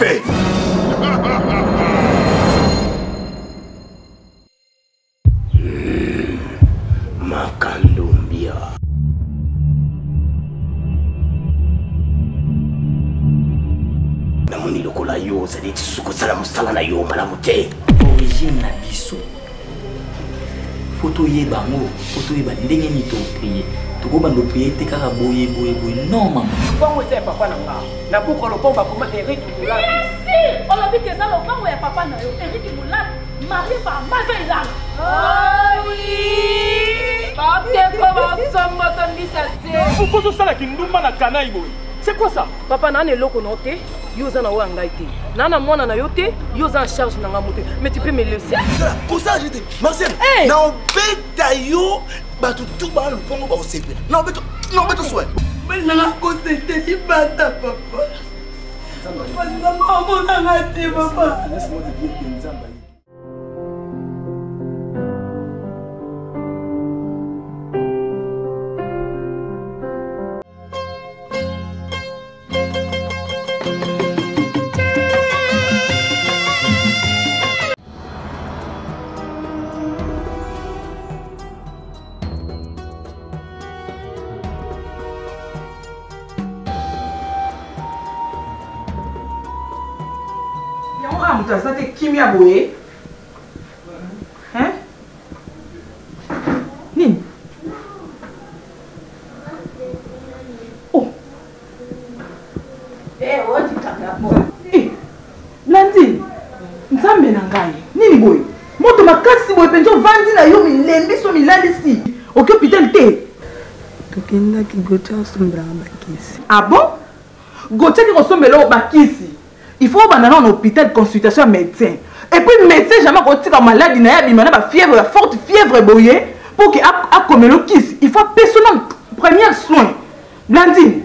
Grave. Makandombia. Namoni lokola yo ozali lisusu kosala mosala na yo malamu te. Origine na biso fo toyeba yango, fo toyeba ndenge nini toprie. Tokobanda oprie te kaka boye boye boye, non mama. Lopango eza ya papa na nga. Na buku ya lopango bakoma Eric Mulatu. Bien sûr, olobi ke eza lopango ya papa na yo Eric Mulatu. Marie par Mazo Ilala. Oh oui! Bandeko basombo tondisa se. Pourquoi ozosala kindumba na kanayi boye? C'est quoi ça? Papa na na eloko na yo te, yo oza na oyo ya ngai te. Na na mwana na yo te, yo oza en charge na ngai mote. Mais tu peux me laisser. Kosala te. Marcel, hey! na obeta yo bato tout ba lopango ba osepela. Na obeta, na obeta soin. Mobali na nga kosete libanda papa. Papa nzambe amonanga te papa. Laisse-moi te dire que Nzambe yango kaka moto aza te kimia boye hein? Nini? Oh. Eh, eh, Blandine, nzambe na ngai nini boye moto makasi boye mpenza ovandi na yo milembisi omilalisi oki hôpital te tokendaki gotia asombelaka bakisi ah bon gotia ki kosombela oyo bakisi il faut obanda nao na hôpital consultation ya médecin et puis médecin jamais akotika maladi na ye abima na bafièvre ya forte fièvre boye pour ke akomela okisi il faut apesa na première soin blandine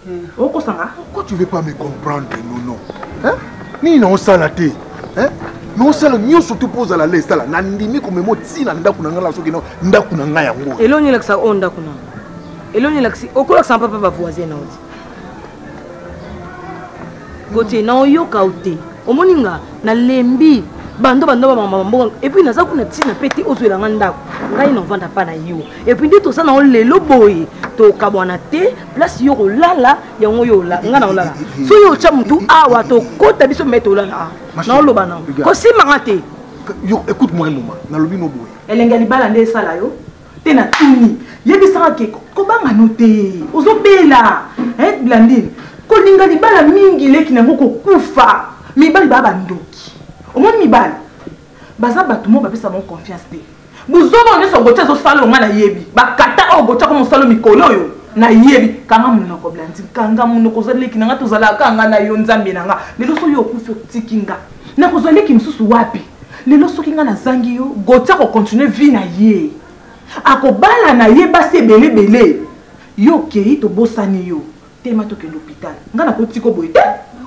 hmm. okosanga pourquoi tu veux pas me comprendre nono hein? nini naosala te hein? naosala nyonso te mpo ozala lese tala nandimi komema ntina ndako na ngai na soki ndako na ngai yango eloni elakisa oyo ndako na eloni elakisi okolakisa papa bavoisin na oti Gauthier na oyoka yo te omoni nga nalembi bando bando bamama mboka epuis naza kuna ntina mpe te ozwela nga ndako ngai na ovanda mpa na yo epuis nde toza na yo lelo boye tokabwana te place yo kolala yango yo nga na olala soki otya motu awa tokota biso me tolala awa naoloba na kosimanga te yo écoute moi un moment nalobi no boye elenge ya libala nde esala yo te na tuni yebisaka ke kobanga no te ozobela eh, blandine kolinga libala mingi leki na yango kokufa mibali baa bandoki omoni mibali baza bato moko bapesa bango confiance te buzoba oyo nyonso gotia azosala oyo ngai nayebi bakata oyo gotia ko mosala mikolo oyo nayebi kanga monoko blandine kanga monoko oza leki na ngai tozalaka nga na yo nzambe na nga lelo soki yo okufi otiki nga nakozwa leki mosusu wapi lelo soki ngai nazangi yo gotia akocontinue vie na ye akobala na ye basi ebele ebele yo okei tobosani yo tema tokende hôpital ngai nakotika boye te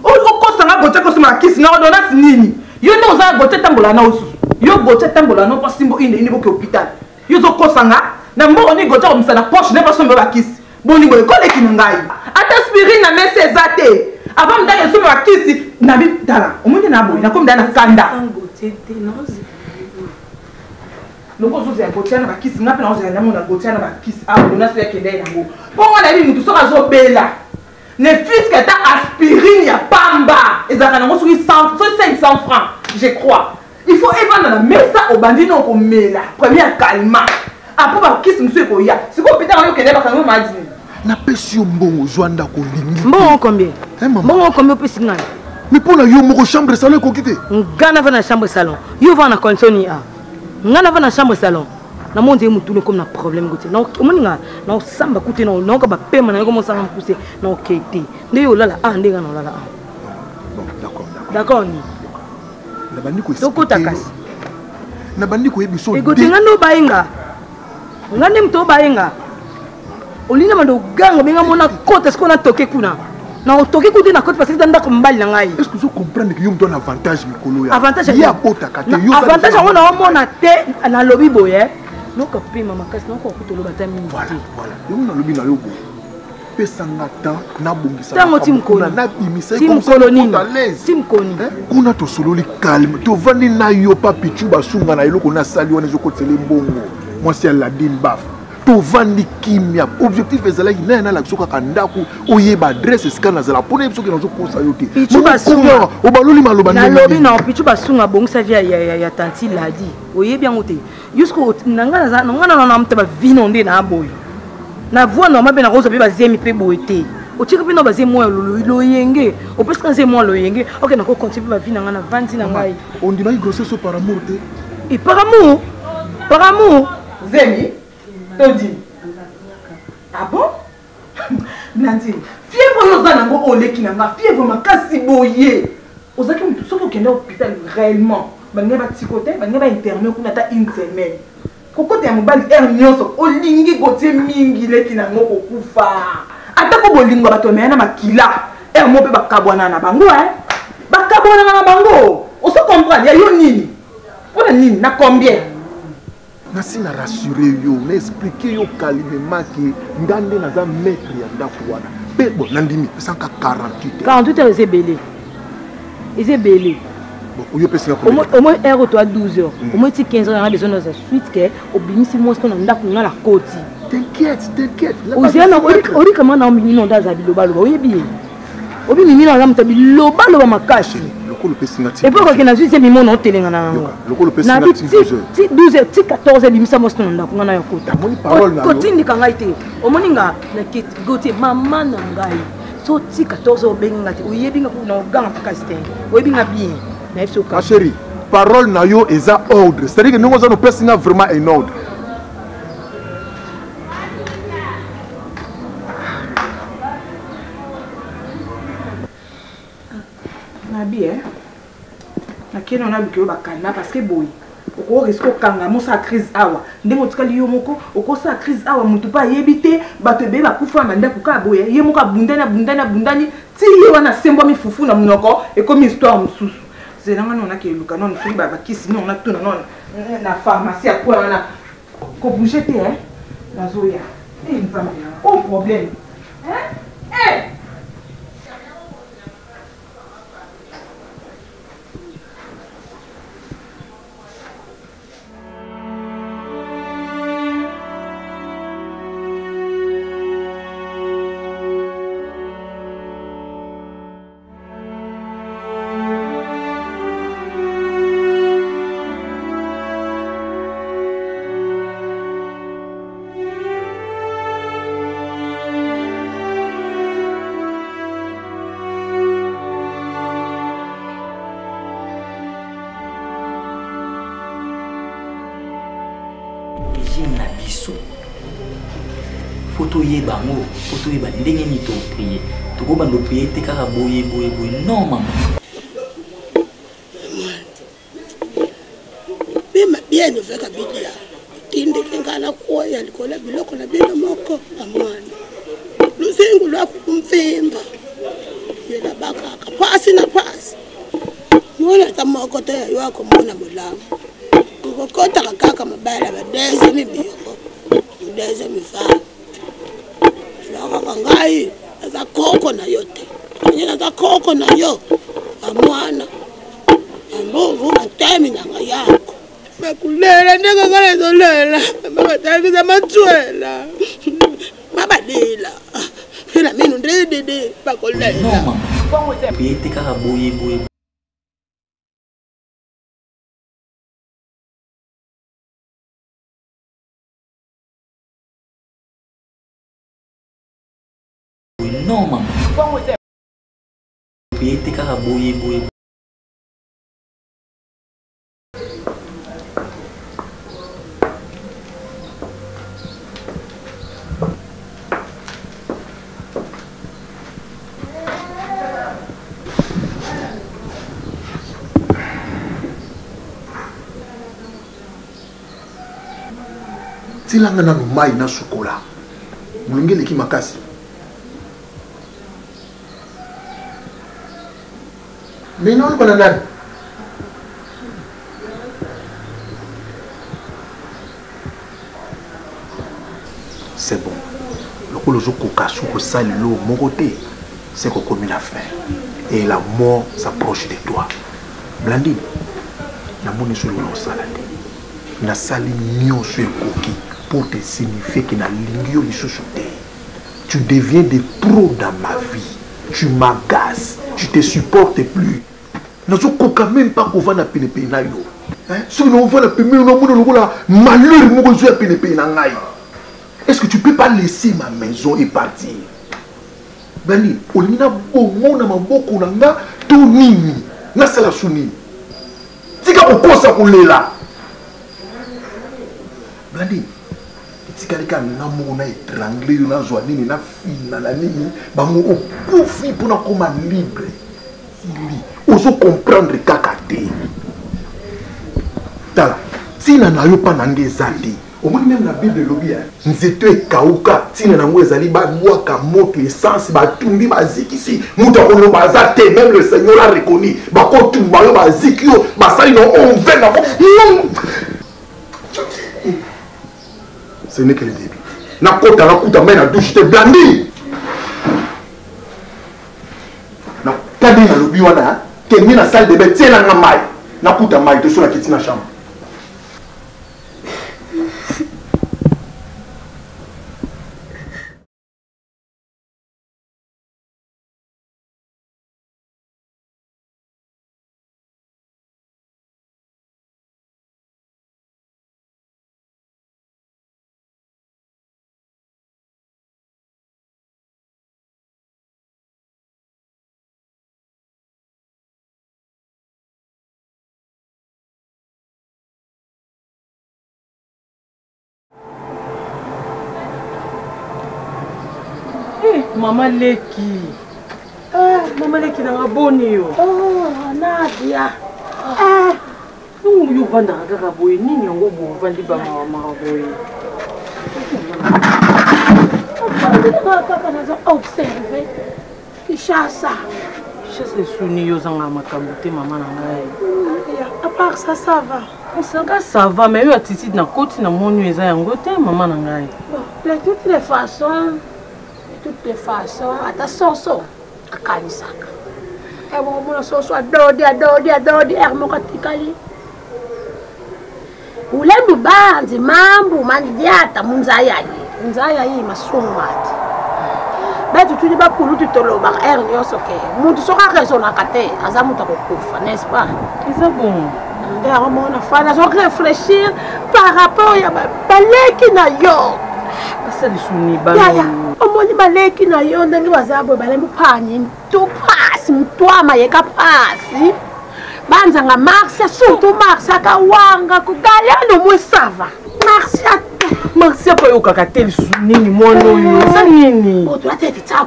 okosa nga gotia kosomaka kisi na ordonnance nini yo nde oza gotia tambola na osusu yo gotia tambola na mpo simbo ine ine boke hôpital yo ozokosa nga na mbongo nini gotia komisa na poche nde basomba bakisi boni boye koleki na ngai ata aspirine na mesa eza te avant ndaka esomba bakisi na bitala omoni na boye nakomi da na kanda loko ozozela gotia na bakisi nga mpe naozela namona gotia na bakisi awa donasi oyo akenda ye nango mpo nga nayebi motu soki azobela ne fût-ce ata aspirine ya pamba ezalaka nango soki 500 francs je crois il faut evanda na mesa obandi na okomela première calma apres bakisi mosusu ekoya sikoyo pita yango okende bakangi maladi nini napesi yo mbongo ozwa ndako olingi mbongo combien mbongo combien opesi ngai mais mpo na yo moko chambre salon ekoki te ngai nava na chambre salon yo ovanda na condition ni a ngai nava na chambre salon namoni nzeye motuna ekomi na problème kote omoni nga naosamba kute naoka bapema na yo komosanga mokuse naokei te nde yo olala a nde ngai naolala a d'accord ni nabandi tokota kasi nabandi koyebi so ekote nga nde obaye nga nga nde moto obaye nga olingi na bando oganga obenga mona kota sikoyo natoke kuna na otoki kutu na koti parce que ndako mobali na ngai est-ce que ozo comprendre que yo moto ana avantage mikolo ya avantage ye abotaka te yo avantage yango naomona te nalobi boye noka pema makasi nakoka kutu oloba ata mingi te voilà yango nalobi na yo boye. Pesa nga temps nabongisa Tango ti makambo kuna, mokoni. nabimisa ye Ti comme ça mokolo nakota nini? à l'aise. Ti mokoni. Hein? Kuna tosololi calme, tovandi na yo pa Pichu basunga na eloko nasali wana ezokotisela ye mbongo. Mwasi ya Ladine Baf. Tovandi kimia. Objectif ezalaki naye nalakisa kaka ndako, oyeba adresse esika nazala mpo nayebi soki nazokosa yo te. Pichu Mama, Basunga. komi awa, obaloli maloba ndenge Nalobi nini? na Pichu Basunga abongisa vie ya tanti Ladi. Oyebi yango te. Jusqu'au na nga naza na nga na na mta ba vino nde na boye. Na voix normal pe na rosa pe ba zemi pe boye te. Otika pe na ba zemi ya loyenge. Opesi ka zemi ya loyenge. OK na ko continuer pe ba vie na nga na vandi na ngai. Ondimaki grossesse par amour te. Et par amour? Par amour? Zemi? Todi. Ah bon? Blandine, fièvre oyo oza nango oyo oleki na nga, fièvre makasi boye. Ozalaki motu soki okenda hôpital réellement, balingi batiko te, balingi ba interne kuna ata une semaine. Kokota ya mobali heure nyonso olingi kotie mingi leki na ngo kokufa. Ata ko bolingo bato ya na makila, heure moko mpe bakabwana na bango hein. Bakabwana na bango. Ozo comprendre ya yo nini? Pona nini na combien? Nasi na rassurer yo, na expliquer yo calmement que nga nde naza maître ya ndako wana. Pe bon, nandimi, pesaka 48 heures. 48 heures eza ebele. Eza ebele. Bon, oyo pesi nga combien? Au moins heure toi 12 heures. Au moins ti 15 heures na besoin de suite que obimisi mwasi to na ndako nga na koti. T'inquiète, t'inquiète. Ozela na ori kama na mimi non ndaza biloba loba oyebi ye. Obi mimi na muta biloba loba makasi. Lokolo pesi nga ti. Et puis ko kena zuise mimo na otelenga na yango. Lokolo pesi nga ti 12 heures. Ti 12 heures, ti 14 heures bimisa mwasi to na ndako nga na yo kota. Namoni parole na yo. Kotindika ngai te. Omoni nga na Gauthier mama na ngai. So ti 14 heures obengi nga te. Oyebi nga na oganga makasi te. Oyebi nga bien. Na yebi so Ma chérie, parole na yo eza ordre. C'est-à-dire que ndenge oza no pesi nga vraiment un ordre. Nabi eh nakende wana luka yo bakanda parce que boye oko risque okanga mosala crise awa ndenge otikali yo moko okosala crise awa motu mpe ayebi te bato ebele bakufa na bandako kaka boye ye moko abundani abundani abundani ti ye wana asembwami fufu na monoko ekomi histoire mosusu zela nga nona keluka nono soki bakisi nona natuna nona na pharmacie ya kwa wana kobouge te eh nazoya e nzambe o problème eh Origine na biso faut toyeba yango, faut toyeba ndenge nini toprie. Tokobanda oprie te kaka boye boye boye, non mama. Bima bien oveka bilia tindiki nga nakoya likolo ya biloko na bino moko bamwana luzingu lwaku kumvimba yela bakaka pasi na pasi mwana ata moko te yo akomona bolamu okokotaka kaka mabala ba deuxième biro deuxième femme kaka ngai naza koko na yo te ngai naza koko na yo bamwana bambuvu batemi na ngai yako bakulela ndenge ngai nazolela babatangisa matswela babalela mpela mino ndedede bakolela Prier te kaka boye boye. Non mama. Prier te kaka boye boye. Tilanga nanu mai nasukola molunge eleki makasi. Mais non, oloba na nani? C'est bon. Lokola ozokoka su kosala eloko moko te, c'est kokomi na fin et la mort s'approche de toi. Blandine, namoni so eloko kosala te. Nasali nyonso ekoki pour te signifier que nalingi yo lisusu te. Tu deviens de trop dans ma vie. Tu m'agaces, tu te supportes plus. Nazokoka même pas kovanda penepene na yo. Soki naovanda pembeni namona lokola malheur moko ezoya penepene na ngai. Est-ce que tu peux pas laisser ma maison et partir? Bani, olingi na bongo na maboko na nga to nini? Nasala su nini? Tika kokosa kolela. Blandine, etikali kaka nga moko na étrangle yo nazwa nini na fina na nini bango okufi mpo nakoma libre. Sili, ozo comprendre kaka te. Tala, ntina na yo mpa na nga eza te. Omoni meme na Bible elobi ya nzete ekauka ntina na yango ezali babwaka moto essence batumbi bazikisi moto akoloba aza te meme le Seigneur a reconnu bakotumba yo baziki yo basali na onve na non ce n'est que le début nakota nakuta mai na douche te Blandine tadi nalobi wana kende na salle de bain tiela nga mai nakuta mai to so nakiti na chambre. Eh, mama leki eh, mama leki nanga boni yo oh, nadia ah. eh. yo ovandaka kaka boye nini yango boye ovandi bamawamawa boye kaka nazo observe Kinshasa. Kinshasa esuni yo ozanga makambo te mama na ngai. À part ça, ça va. Osanga ça va, mais yo attitude na koti na moni eza yango te mama na ngai. Bon, de toutes les façons, de toutes les façons, ata soso akanisaka. Ebongo mona soso adodi adodi adodi ere moko atikali. Ulembu banzi mambu mandiata munzayayi nzayayi masungwati betu tuli bakulutu tolobaka heure nyonso ke mutu soki araisonnaka te aza mutu akokufa n'est-ce pas eza bongo nde yango mona fani azo réfléchir par rapport ya baleki na yo basalisuni yaya omoni baleki na yo ndenge baza boye balembi pani tu pasi mutwama yeka pasi banzanga marcia surtout marcia kawanga kogaliano mwe sava marcia marcia mpo ayokaka te lisusu nini mwana oyo eza nini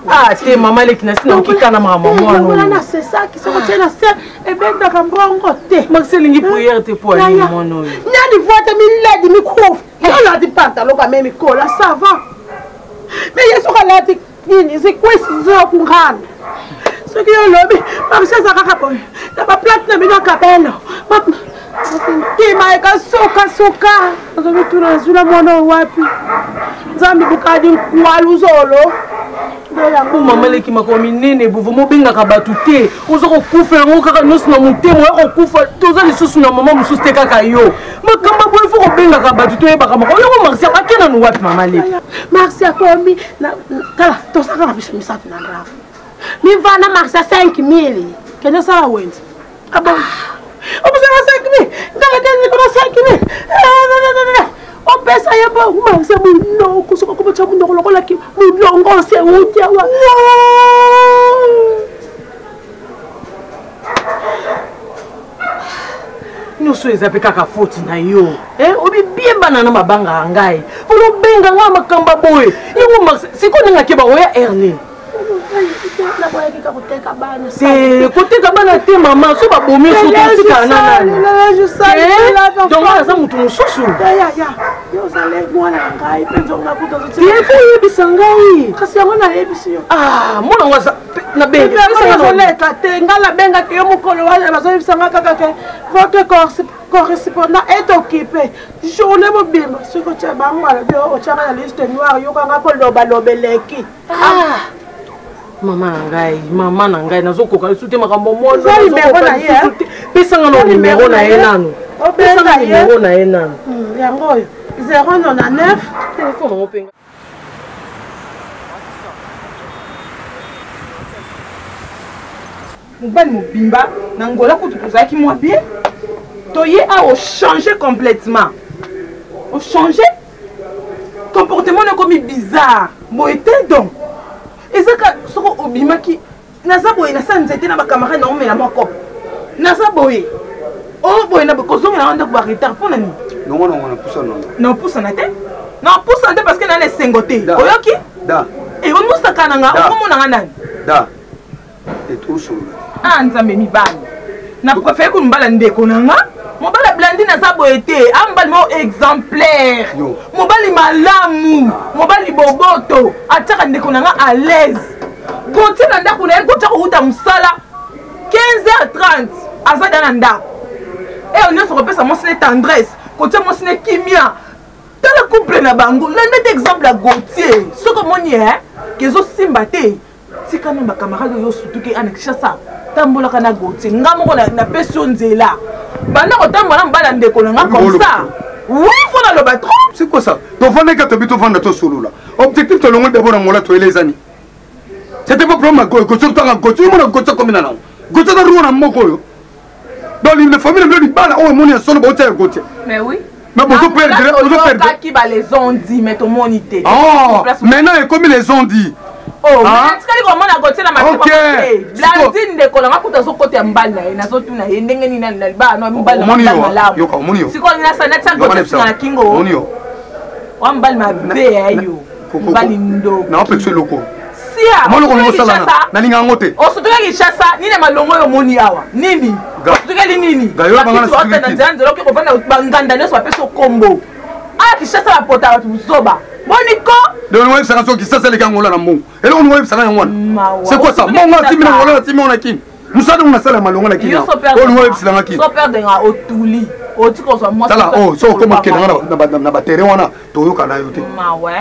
ah te mama leki na sina okika na makambo mwana oyo na sesaki soko tie na se ebendaka mbongo te marcia elingi priere te mpo alingi mwana oyo nani vote miledi mikufu olati pantalo kame mikola sava me ye soki alati nini zikwesi zokungana soki yo olobi marché eza kaka boye na baplate na bino ya kabelo ntima ekasukasuka azomituna nazwila mwana oyo wapi nzambe bukadi nkwalu zolo po mama leki makolo minene bovo mobengaka bato te oza kokufa yango kaka nyonso na motema oya kokufa toza lisusu na mama mosusu te kaka yo makambo boye fo kobengaka bato toyebaka makambo yango marcia ake nanu wapi mama leki marcia akomi tala tosaka na biso misato na ndako mivana marcia 5000 kende osala wenze abo obosaka 5000 ngala kende likolo 5000 opesa ye bongo marcia monoko soki akomotya monoko lokola molongo se euti awa nyonso eza mpe kaka foti na yo eh, obi bien bana na mabanga ya ngai mpona obenga ngai makambo ya boye yango sikoyo ndenge akeba oya erne te koteka bana te mama so babomi sototikala na nani donc aza motu mosusu te fo oyebisa ngai kasi yango nayebisi yo ah, mwana yango aza nabengi te ngai nabengaki yo mokolo wana bazoyebisa ngai kaka ke votre corps. Correspondant est occupé. Journée mobimba soki otya bango alobi otyaka na liste noire yokanga kolobaloba eleki. Ah! Mama na ngai, mama na ngai, nazokoka lisusu te makambo mono. Pesanga na numero na ye nanu. Pesanga numero na ye nanu. Yango oyo 099 telefone yango mpe. Mobali mobimba na Angola kutu tozalaki mwa bien, toye awa ochange complètement, ochange comportement na ekomi bizarre boye te. Donc eza ka soki obimaki naza boye nasala nzete na bacamarade na omela mwa kopo naza boye o boye na kozongela nga ndako ba retard mpo na nini? Nongo nongo na pusa nongo. Na pusana te, na pusana te parce que na na esengo te. Oyoki da omusaka na nga okomona nga nani da etosolola. Ah nzambe, mibali na préféré ko mobala ndeko na nga mobali Blandine aza boye te. A mobali moko exemplaire, mobali malamu, mobali boboto, atiaka ndeko na nga à l'aise. Gautier na ndako na ye, Gautier kowuta mosala 15h30 aza da na ndako eyo nyonso kopesa mwasi ne tendresse, kotia mwasi ne kimia. Tala couple na bango, landa te exemple ya Gautier. Soki omoni e kezosimba te, tika na bacamarade oyo osutuki ana Kinshasa, tambolaka na Gautier. Nga moko napesi yo nzela, banda kotambola na mobali ya ndeko na nga comme ça. Oui, faut naloba trop. C'est quoi ça? Tovanda ka tobi, tovanda tosolola. Objectif tolongoli d'abord na Ngola, toyele ezani. C'était pas problème Gautier tanga Gautier mona Gautier komi na nango. Gautier aza ruwa na moko oyo. Donc les famille na libala oyo omoni ya solo baotia ya Gautier. Mais oui. Mais bozo perdre, bozo perdre. Qui ba les ont dit, mais tomoni te. Oh, maintenant ekomi les ont dit. Oh, mais natikali komona Gautier na matema te. Blandine ndeko na nga kuta azokota ya mobali na ye, nazotuna ye ndenge nini na libala na mobali na mobali malamu. Yoka, omoni yo. Sikoyo nasa natia Gautier singa na kingo. Omoni yo. Wa mobali mabe ya yo. Mobali ndoki. Na opekisa eloko. Sia. Omoni eloko osala nalinga yango te. Osutuka Kinshasa, nini malongo oyo omoni awa? Nini? Osutukeli nini? Bakiti nzela nzela oke kovanda banganda nyonso bapesi okombo. Ah Kinshasa bapota bato buzoba. Boni ko? Donc oyebisaka soki Kinshasa eleki Angola na mbongo. Eloko ningo oyebisaka yango wana. C'est quoi ça? Mbongo atimi na Angola, atimi na Kini. Mosala ngo nasala malonga na Kini. Oyo ningo oyebiselanga Kini. So perdre nga otuli. Otiki kozwa mwasi. Tala oh so okoma okende nga na baterrain wana toyoka na yo te.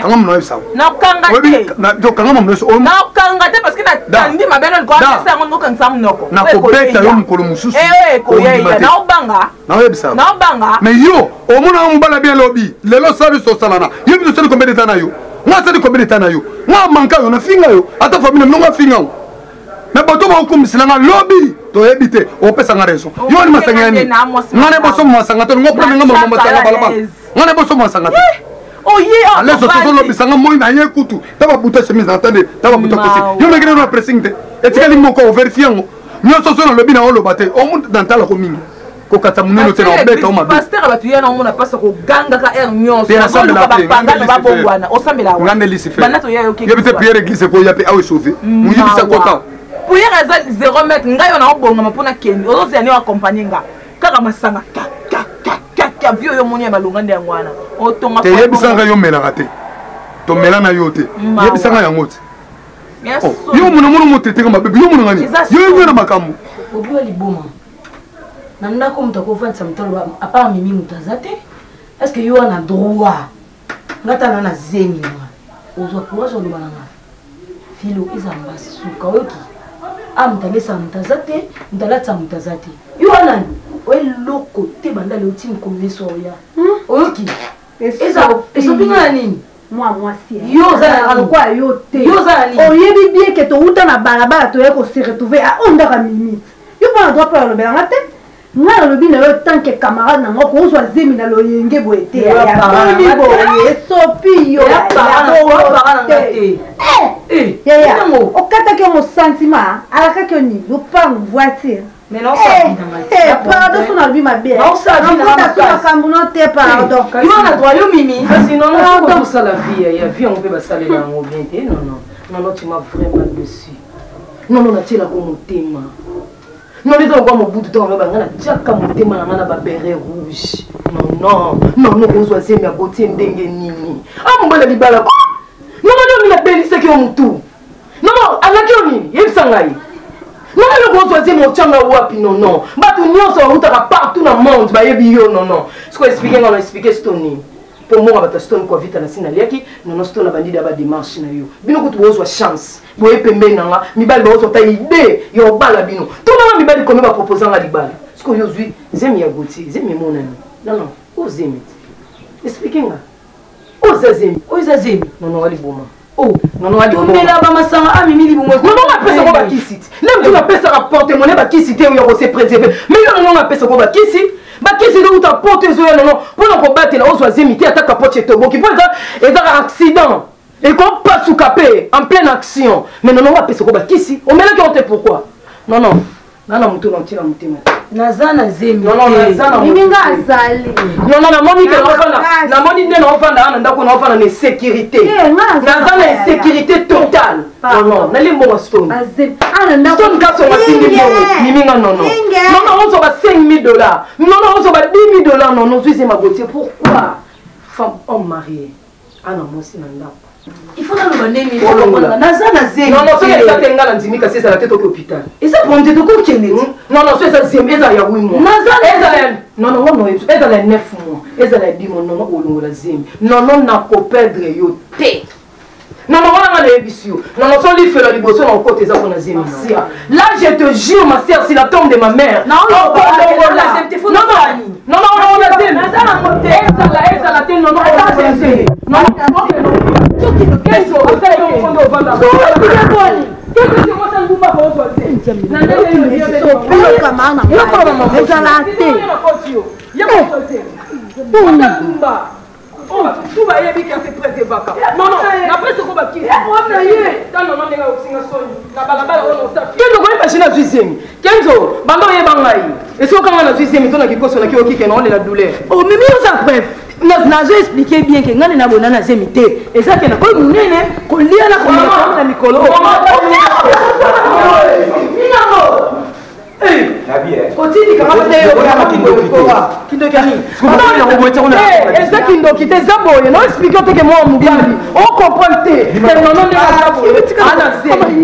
Kanga mono oyebisa. Nakanga te. Kanga mono oyebisa. Nakanga te parce que natandi mabe na likolo apesa yango ngokangisa monoko. Nakobeta yo mokolo mosusu. Eh ekoyeya naobanga. Naoyebisa. Naobanga. Mais yo omona mobala bien lobi lelo osala biso osalana yo biso osali combien de temps na yo nga asali combien de temps na yo nga manka yo nafinga yo ata famille na mnongo afinga yo mais bato bakokumisela nga lobi toyebi te opesa nga raison yo wani masanga ya nini nga na boso masanga te ngo problème nga mama masanga balabala nga na boso masanga te aleso tozolobisa nga moi na ye kutu ta babuta chemise na tande ta babuta kosi yo ndenge nano na pressing te etikali moko overifie yango nyonso so nalobi na oloba te omu na ntalako mingi kokata monene te na obeta o mabe. Pasteur bato ya na omona pasa kogangaka heure nyonso nazoluka bapangano babongwana osambela nga nde lucifer yebi te prière église ekoya mpe awa esauve moyibisa kota. Prière eza 0 mètre, ngai oyo naobongama mpona kende ozozela nde oaccompagne nga kaka masanga kaka vi oyo omoni ya malonga nde yango wana otonga te. Yebisanga yo omelaka te, tomela na yo te, yebisanga yango te. Yo omona mona moteteka mabe, yo omonanga nini, yo yo na makambo obiwa liboma na ndako moto akovandisa moto aloba apart mimi moto aza te. Est ce que yo wana droit nga tala na zemi nga ozwa courage oloba na nga filo eza masuka oyoki a moto alesaka moto aza te, moto alatisa moto aza te. Yo wana eloko te banda leo ti mokolo nyonso oya oyoki esopi nga na nini? Mwa mwasi yo oza na lokola yo te. Yo oza na nini? Oyebi bien ke touta na balabala toye kose retrouver a oyo ndaka mimi. Yo mpo na droit mpo alobelanga te. Ngai nalobi na yo tant que camarade na nga kozwa zemi na loyenge boye te. Boni boye esopi yo yaya okataki yango sentiment alakaki yo nini lopango voiture. Pardon so nalobi mabe so makambo no te, pardon. Yo na droit yo mimi. Kasi non non osala vie ya vie yango mpe basalela yango bien te. Non non non non, tu m'as vraiment déçu. Non non, natielako motema non eza lokwa mobutu ntango aloba ngai natiaka motema na ngai na babere rouge. Non non non non, kozwa zemi ya Gautier ndenge nini? A mobali ya libala non non non, nabelisaki yo motu. Non non, alaki yo nini? Yebisa ngai. Nono eloko ozwa zemi otyanga wapi nono? Bato nyonso bautaka partout na monde bayebi yo nono. Sikoyo explike nga na explike stone nini? Mpo moko bato ya stone kwa vita na si naliaki nono stone abandi da bademarche na yo. Bino kutu bozwa chance boye pembeni na nga mibali baozwa ata idee ya obala bino. Tuna nga mibali combien baproposa nga libala. Sikoyo yo ozwi zemi ya Gauthier, zemi emonani. Non non, oyo zemi te. Explike nga. Oyo eza zemi. Oyo eza zemi. Nono wa liboma. Oh, nono wa liboma. Tomela ba masanga amimi liboma. Nono apesa ko bakisi ti. Na mtu apesaka porte-monnaie bakisi te ya ko se préserver. Mais yo nono apesa ko bakisi. Bakisi nde uta porte ezoya nono mpona kobatela ozwa zemi te ata kapoche etoboki mpo eza ezaka accident ekopasuka mpe en pleine action mais nono apesa ko bakisi omelaki yango te pourquoi non non nga na moto na otie na motema te naza na zemi miminga azali non non namoni ke naofanda namoni nde naofanda wana ndako naofanda na insécurité naza na insécurité totale non non nalie mbongo stone stone kasonga tindi mbongo miminga non non non non ozwa ba 5000 dollars non non ozwa ba 10000 dollars non non ozwi zema Gauthier pourquoi femme homme marié ana mwasi na ndako il faut naloba ndenge naza na zemi non non soki eza te nga na ndimi kasi ezala te toki hôpital eza problème te tokokende ti non non so eza zemi ezala ya 8 mois naza ezala ya non non non ezala ya 9 mois ezala ya 10 mois non non olongola zemi non non nakoperdre yo te non non wana nga nayebisi yo non non so lifelo liboso na okota eza mpona zemi là je te jure ma sœur c'est la tombe de ma mère non non non non non zemi ezala ezala te non non zemi non ezala te tu bayebi ke ase préservaka non non napesi ko bakisi tanono ndenge akosinga soni na balabala oyo kenzo koyeba je nazwi zemi kenzo banda oyeba ngai esoki okanga nazwi zemi to na kikoso naki okike na olela douleur omemi oza preuve nazo explike bien ke ngai na bona na zemi te eza ke nakoyi monene kolia na komela na mikolo eza kindoki te eza boye na explike teke mwa mobali ocomprendre te nono ndenge aza boye ana zemi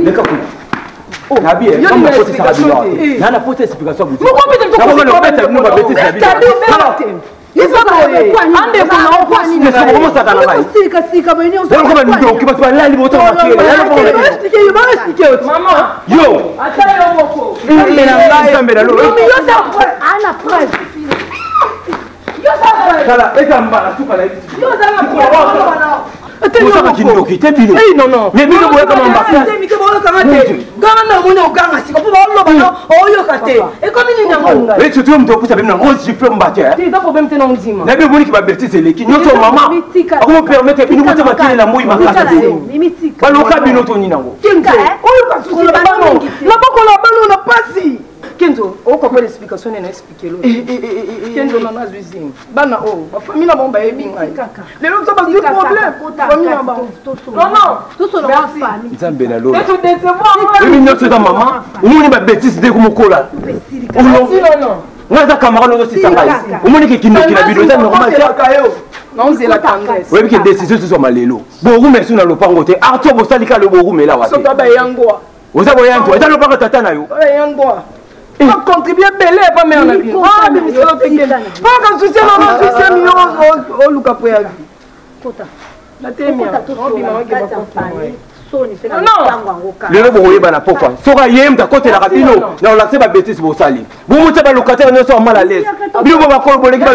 Bozaka kindoki te bino. Mais bino boyaka mambaka. Ganga na omoni oganga sika mpo baoloba no oyoka te ekomi nini yango ngai surtout moto okusa bino nango gifle mbate eza problème te na ondima na bino omoniki babetise eleki nyonso mama akomo permettre bino botia makele na moi makasi baloka bino to nini yango oyoka susi nabokola bano na pasi kenzo okokola explication nene explike lo kenzo nano azwi zemi bana oyo bafamille na bango bayebi ngai lelo biso bazwi problème famille na bango nzambe na lola ebi nyonso eza mama omoni babetise nde komokola ngai aza camarade ozosisa ngai omoni ke kindoki na bino eza normal oyebi ke décision tozwama lelo borumela so na lopango te arthur bosali kalo borumela wa te oza boyanto eza lopango tata na yo bacontribue ebele epa mare na bino bimisolo te kende mpaka susie mama susie miyo oluka préavis lelo bokoyeba na pokwa soki aye moto akotelaka bino na olakise babetise bosali bomotia balocataire nyonso ya mal à l'aise bino bo bakolo boleki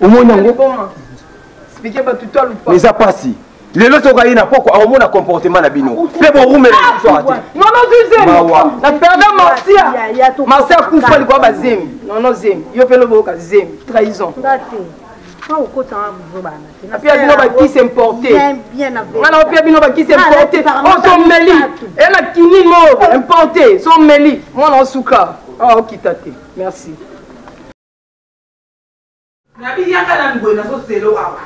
omoni yango eza mpasi lelo soki aye na poko akomona comportement na bino mpe borumela lisusu awa te nono zwi zemi na perda marcia marcia akufa likoya bazemi nono zemi yo mpe lobi oyoka zemi trahison apia bino bakisi importe nga na opia bino bakisi importe oyo someli e na kinini moko importe someli mwana osuka awa okita te merci Nabi yaka nanu boye nazo zelo awa.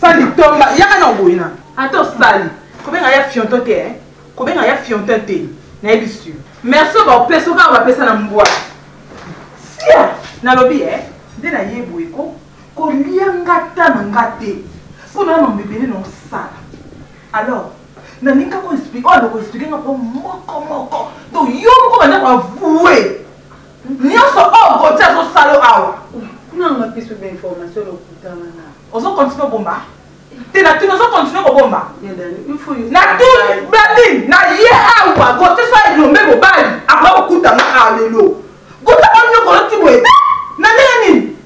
Sali tomba yaka na boye na. Ata osali. Kobenga ya fionto te eh. Kobenga ya fionto te. Nayebi sur. Merci ba opesa kaka bapesa na mbwa. Sia nalobi eh nde naye boye ko kolia nga ta na nga te mpo na mambo ebele na osala alors. Nalingi kaka oexplike oyo akoexplike nga mpo moko moko. Donc yo moko banda koavoue nyonso oyo Gauthier azosala awa. Nanga biso ba information lokuta wana. Ozo continue kobomba? Te na tuni ozo continue kobomba? Na tuni Blandine na ye awa Gauthier so elombe mobali akoya kokuta nga awa lelo. Gauthier onyokolo ti boye te na ndenge nini?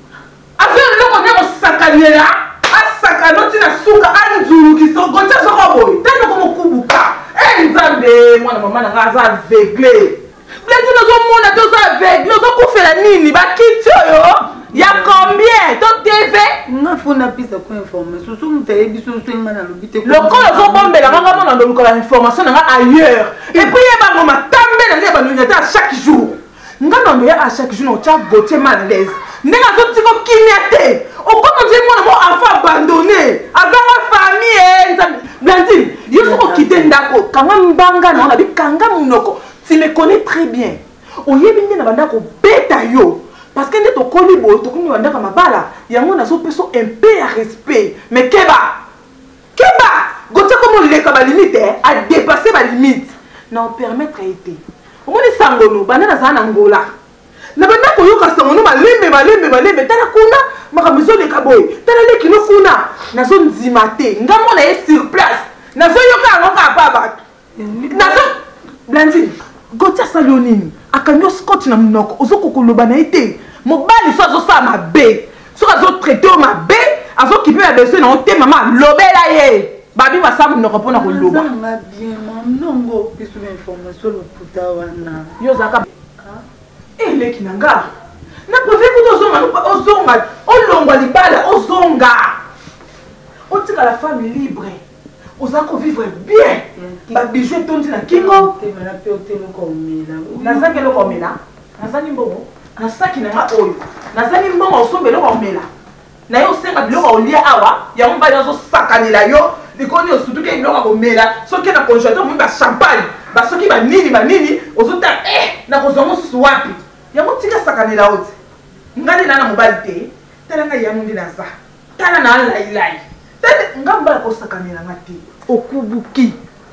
Azwi eloko nde kosakanela asakano ti na suka anzulukisa Gauthier azoko boye te noko mokubuka e Nzambe mwana mama na nga aza aveugle. Blandine ozomona te oza aveugle ozokufela nini bakiti oyo ya combien to tv nga fo napesa ko information so moto ayebi so so nga nalobi te lokola ozobombela nga nga mona ndoluka ba information na nga ailleurs et puis yebango matambe na ngai bandongi ata chaque jour nga na ndoya à chaque jour na otya Gauthier mal à l'aise ndenge azotika kimia te okoma nzoi mwana mo enfant abandonné azanga famille e nzambe Blandine yo soki okite ndako kanga mbanga na yo nabi kanga monoko. Tu me connais très bien. Oyebi nde na banda kobeta yo. Parce que nde tokoli boye tokomi na bandaka mabala yango nazopesa un peu ya respect. Mais keba! Keba! Gauthier comme oleka ba limite, eh, a dépasser ba limite. Na permettre ye te. Omoni sangono banda nazala na Angola. Na banda koyoka sangono malembe malembe malembe tala kuna makambo ezoleka boye. Tala leki no kuna nazondima te. Nga mona ye sur place. Nazoyoka yango kaka pa bato. Nazo Blandine, Gauthier asali yo nini? Akangi yo scotch na monoko, ozokoka koloba na ye te. Mobali so azosala mabe, soki azotraite yo mabe, azokipe ba besoin na yo te, mama lobela ye. Babi basala monoko mpo na koloba. Nazanga bien, mamnongo opesi ba information lokuta wana. Yo ozalaka eleki na nga. Na préfère kutu ozonga, ozonga, olongwa libala, ozonga. Otikala femme libre. Oza ko vivre bien. Ba bijoux etondi na kingo. Nazangi eloko omela. Nazangi mbongo. Na saki na nga oyo. Nazangi mbongo osomba eloko omela. Na yo osenga biloko olia awa, yango mobali azosakanela yo. Likolo nini osutuki biloko ya komela, soki na congélateur omoni ba champagne, ba soki ba nini ba nini, ozotala eh nakozwa mosusu wapi? Yango tika sakanela oti. Nga nde na na mobali te, tala nga yango nde naza. Tala na lailai. Tala nga mobali akosakanela nga te. Okubuki.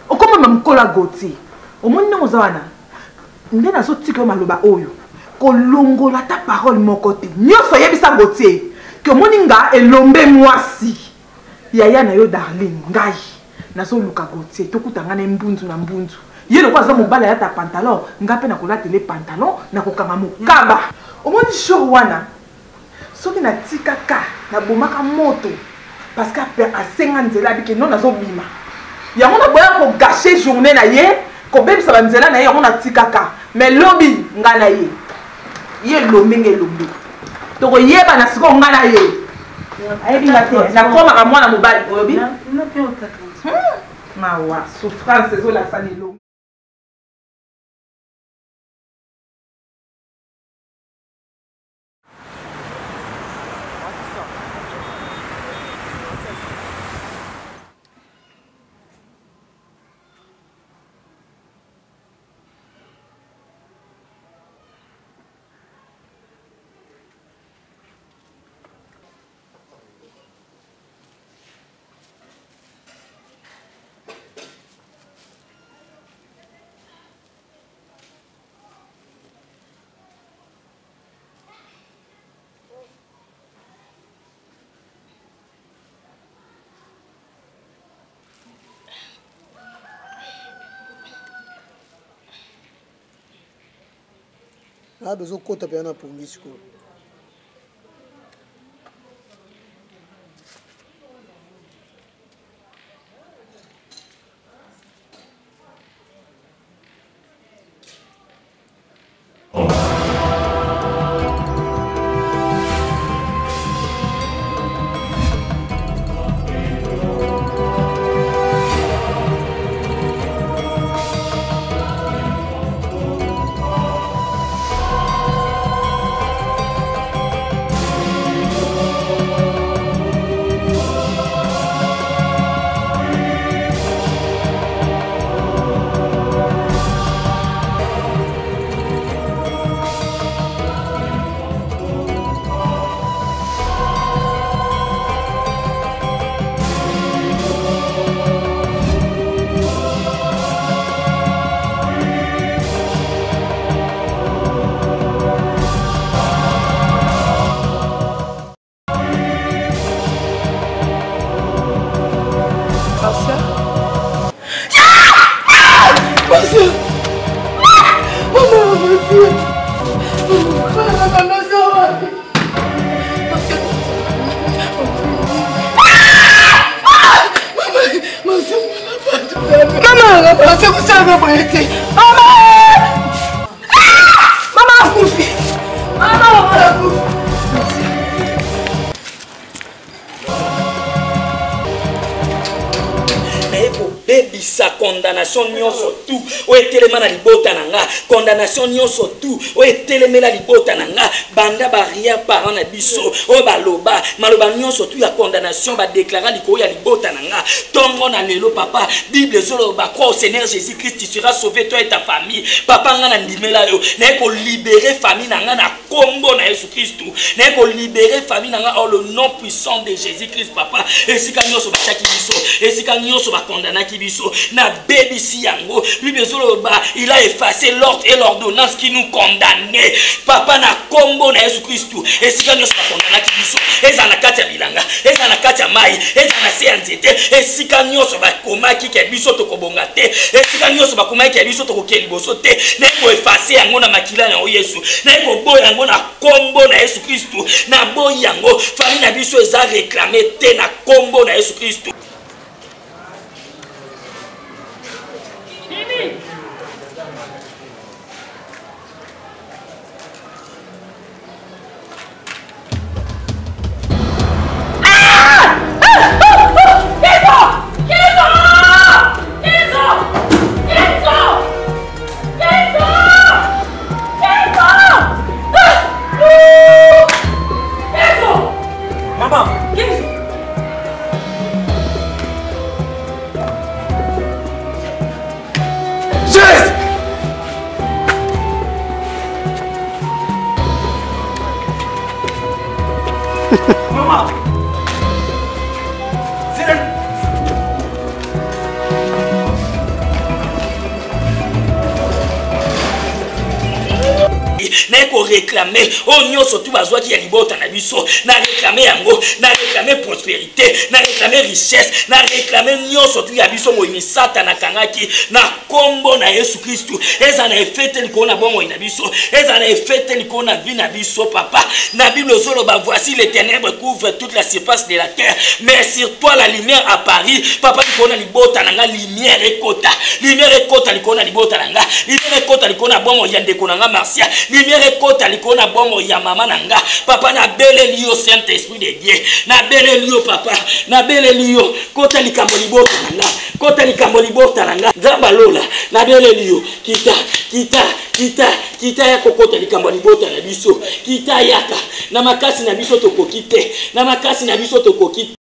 Okomema mokolo ya Gauthier. Omoni ndenge oza wana? Nde nazotika yo maloba oyo. Kolongola ata parole moko te. Nyonso yebisa Gauthier. Ke omoni nga elombe mwasi. Yaya na yo darling ngai. Nazoluka Gauthier tokuta nga na mbunzu na mbunzu. Ye lokola aza mobali alata pantalon, nga pe nakolatela ye pantalon, nakokanga mokaba. Omoni jour wana soki natikaka nabomaka moto parce que asenga nzela abike no nazobima yango naboya kogashe journée na ye kobebisa banzela na ye yango natikaka mais lobi nga na ye ye elombe nga elombe tokoyebana sikoyo nga na ye ayebi nga te nakomaka mwana mobali olobi mawa souffrance ezolasa lelo. Ah, bezokota mpenza na pongi sikoyo. boye te. Mama! Mama akufi. Mama akufi. Naye kobebisa condamnation nyonso tu oyo etelema na libota na nga, condamnation nyonso tu oyo etelemela libota na nga banda ba arrière parent na biso oyo baloba maloba nyonso tu ya condamnation, badeklara likolo ya libota na nga ntongo na lelo. Papa, Bible ezoloba: crois au Seigneur Jésus Christ, tu seras sauvé, toi et ta famille. Papa, nga na ndimela yo, naye kolibere famille na nga na kombo na Yesu Kristu, naye kolibere famille na nga oh, le nom puissant de Jésus Christ. Papa, esika nyonso batiaki biso, esika nyonso bakondanaki biso, nabebisi yango. Bible ezoloba: il a effacé l'ordre et l'ordonnance qui nous condamnait. Papa, na kombo na Yesu Kristu, esika nyonso bakondanaki biso, ezala na kati ya bilanga, ezala na kati ya mai, ezala na se ya nzete, esika nyonso bakomaki ke biso tokobonga te, esika nyonso bakomaki ke biso tokokee liboso te, naye koefase yango na makila na yo Yesu. Naye koboya yango na kombo na Yesu Kristu. Naboyi yango, famille na biso eza réclame te na kombo na Yesu Kristu. Mimi! Mama! Jésus! Mama! Naye koreklame oyo nyonso tu bazwaki ya libota na biso. Na reklame yango, na reklame prospérité, na reklame richesse, na reklame nyonso tu ya biso moyini Satana akangaki na kombo na Yesu Kristu. Eza na efete likolo na bomoi na biso, eza na efete likolo na vie na biso. Papa, na Bible ozoloba: voici, les ténèbres couvrent toute la surface de la terre, mais sur toi la lumière apparut. Papa, likolo na libota na nga lumière ekota, lumière ekota likolo na libota na nga, lumière ekota likolo na bomoi ya ndeko na nga Marcia, lumière ekota likolo na bomoi ya mama na nga. Papa, nabeleli yo, Saint Esprit de Dieu, nabeleli yo. Papa, nabeleli yo, kota likambo libota na nga, kota likambo libota na nga. Nzambe alola, nabeleli yo, kita, kita, kita, kita ya kokota likambo ya libota na biso. Kita, yaka na makasi na biso tokoki te, na makasi na biso tokoki te.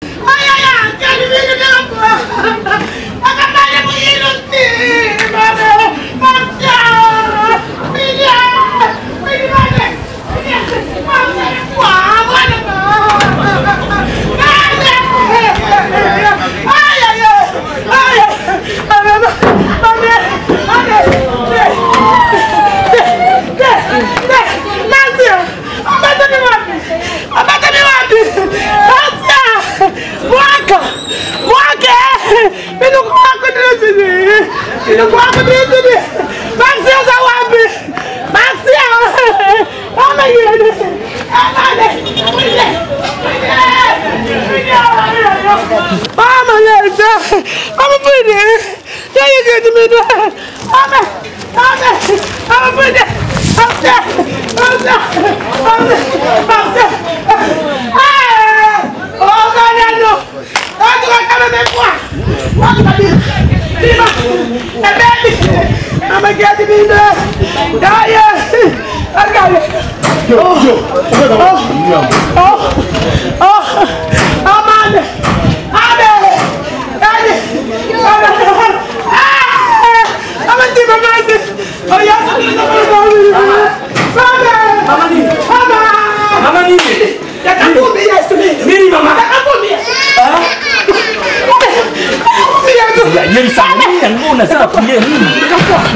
Yebisa nini yango nasala priere nini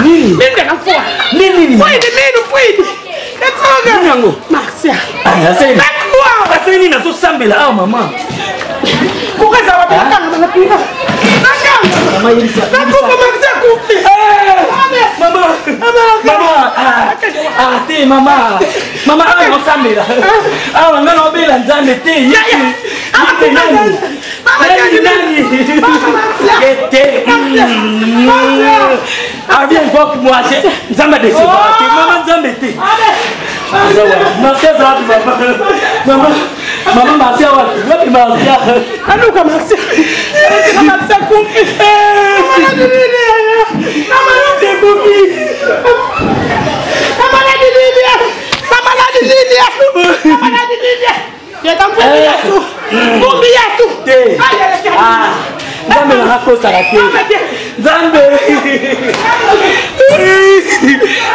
nini nini nini yango asali nini? Nazosambela awa, mama. Mama, te, mama, mama, awa naosambela awa, nga naobela Nzambe te. Yete nani, nani, nani ete? Abi invoque moi, Nzambe adecevoir te, mama Nzambe te. Marcia aza wapi papa? Mama, mama Marcia wapi? Wapi Marcia? Aluka Marcia. Marcia kufi. Mama Marcia kufi. Mama Ladi Lilia. Mama Ladi Lilia. Mama Ladi Lilia. Yeta mvumbi Yesu. Mvumbi Yesu. Te. Ah. Nzambe nanga kosaka te. Nzambe.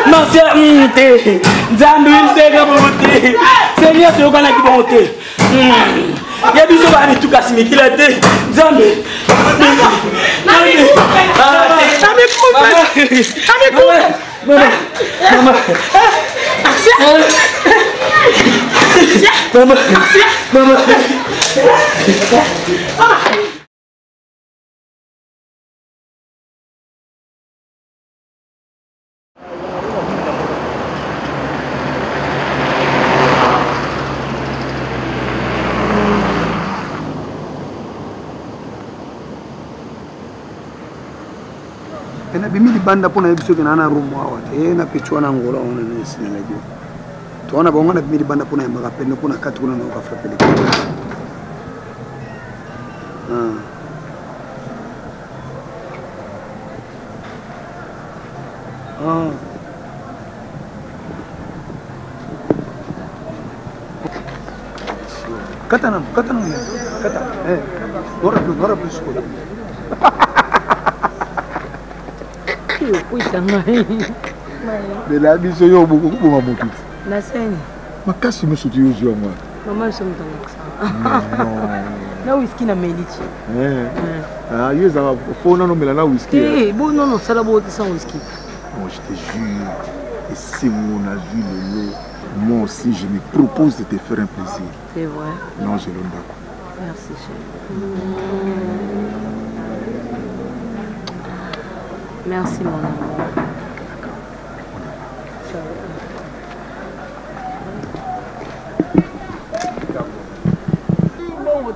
Marcia mm, te. Nzambe nsenga bongo te. Seigneur toyokanaki bongo te. Mm. Ya biso bana mituka simikila te. Nzambe. Nzambe. Ah, te. Mama. Mama. Mama. Mama. Mama. Pe nabimi libanda mpo nayebi soki naa na rumu awa te na pecho wana angola wana na esinalaki yo to wana bango nabimi libanda mpo nayambaka pene mpo na kati kuna nayoka frappe leki ah. Ah. Kata nanu, kata nanu, kata. Eh. Nora plus, nora plus sikoyo. Okwisa ngai. Bela biso yo okoboma motu ti. Naseni. Makasi nyonso ti ozwi yango wana. Mama biso moto alakisa. Na whisky na meli ti. Eh. Ah, yo ezalaka fo nano omela na whisky. Eh, bo nono osala bo te sans whisky. Bon, je te jure, esengo nazwi lelo. Moi aussi, je me propose de te faire un plaisir. C'est vrai. Non, je l'ondako. Merci, chérie. Merci, mon amour. D'accord. On y va. Ça va.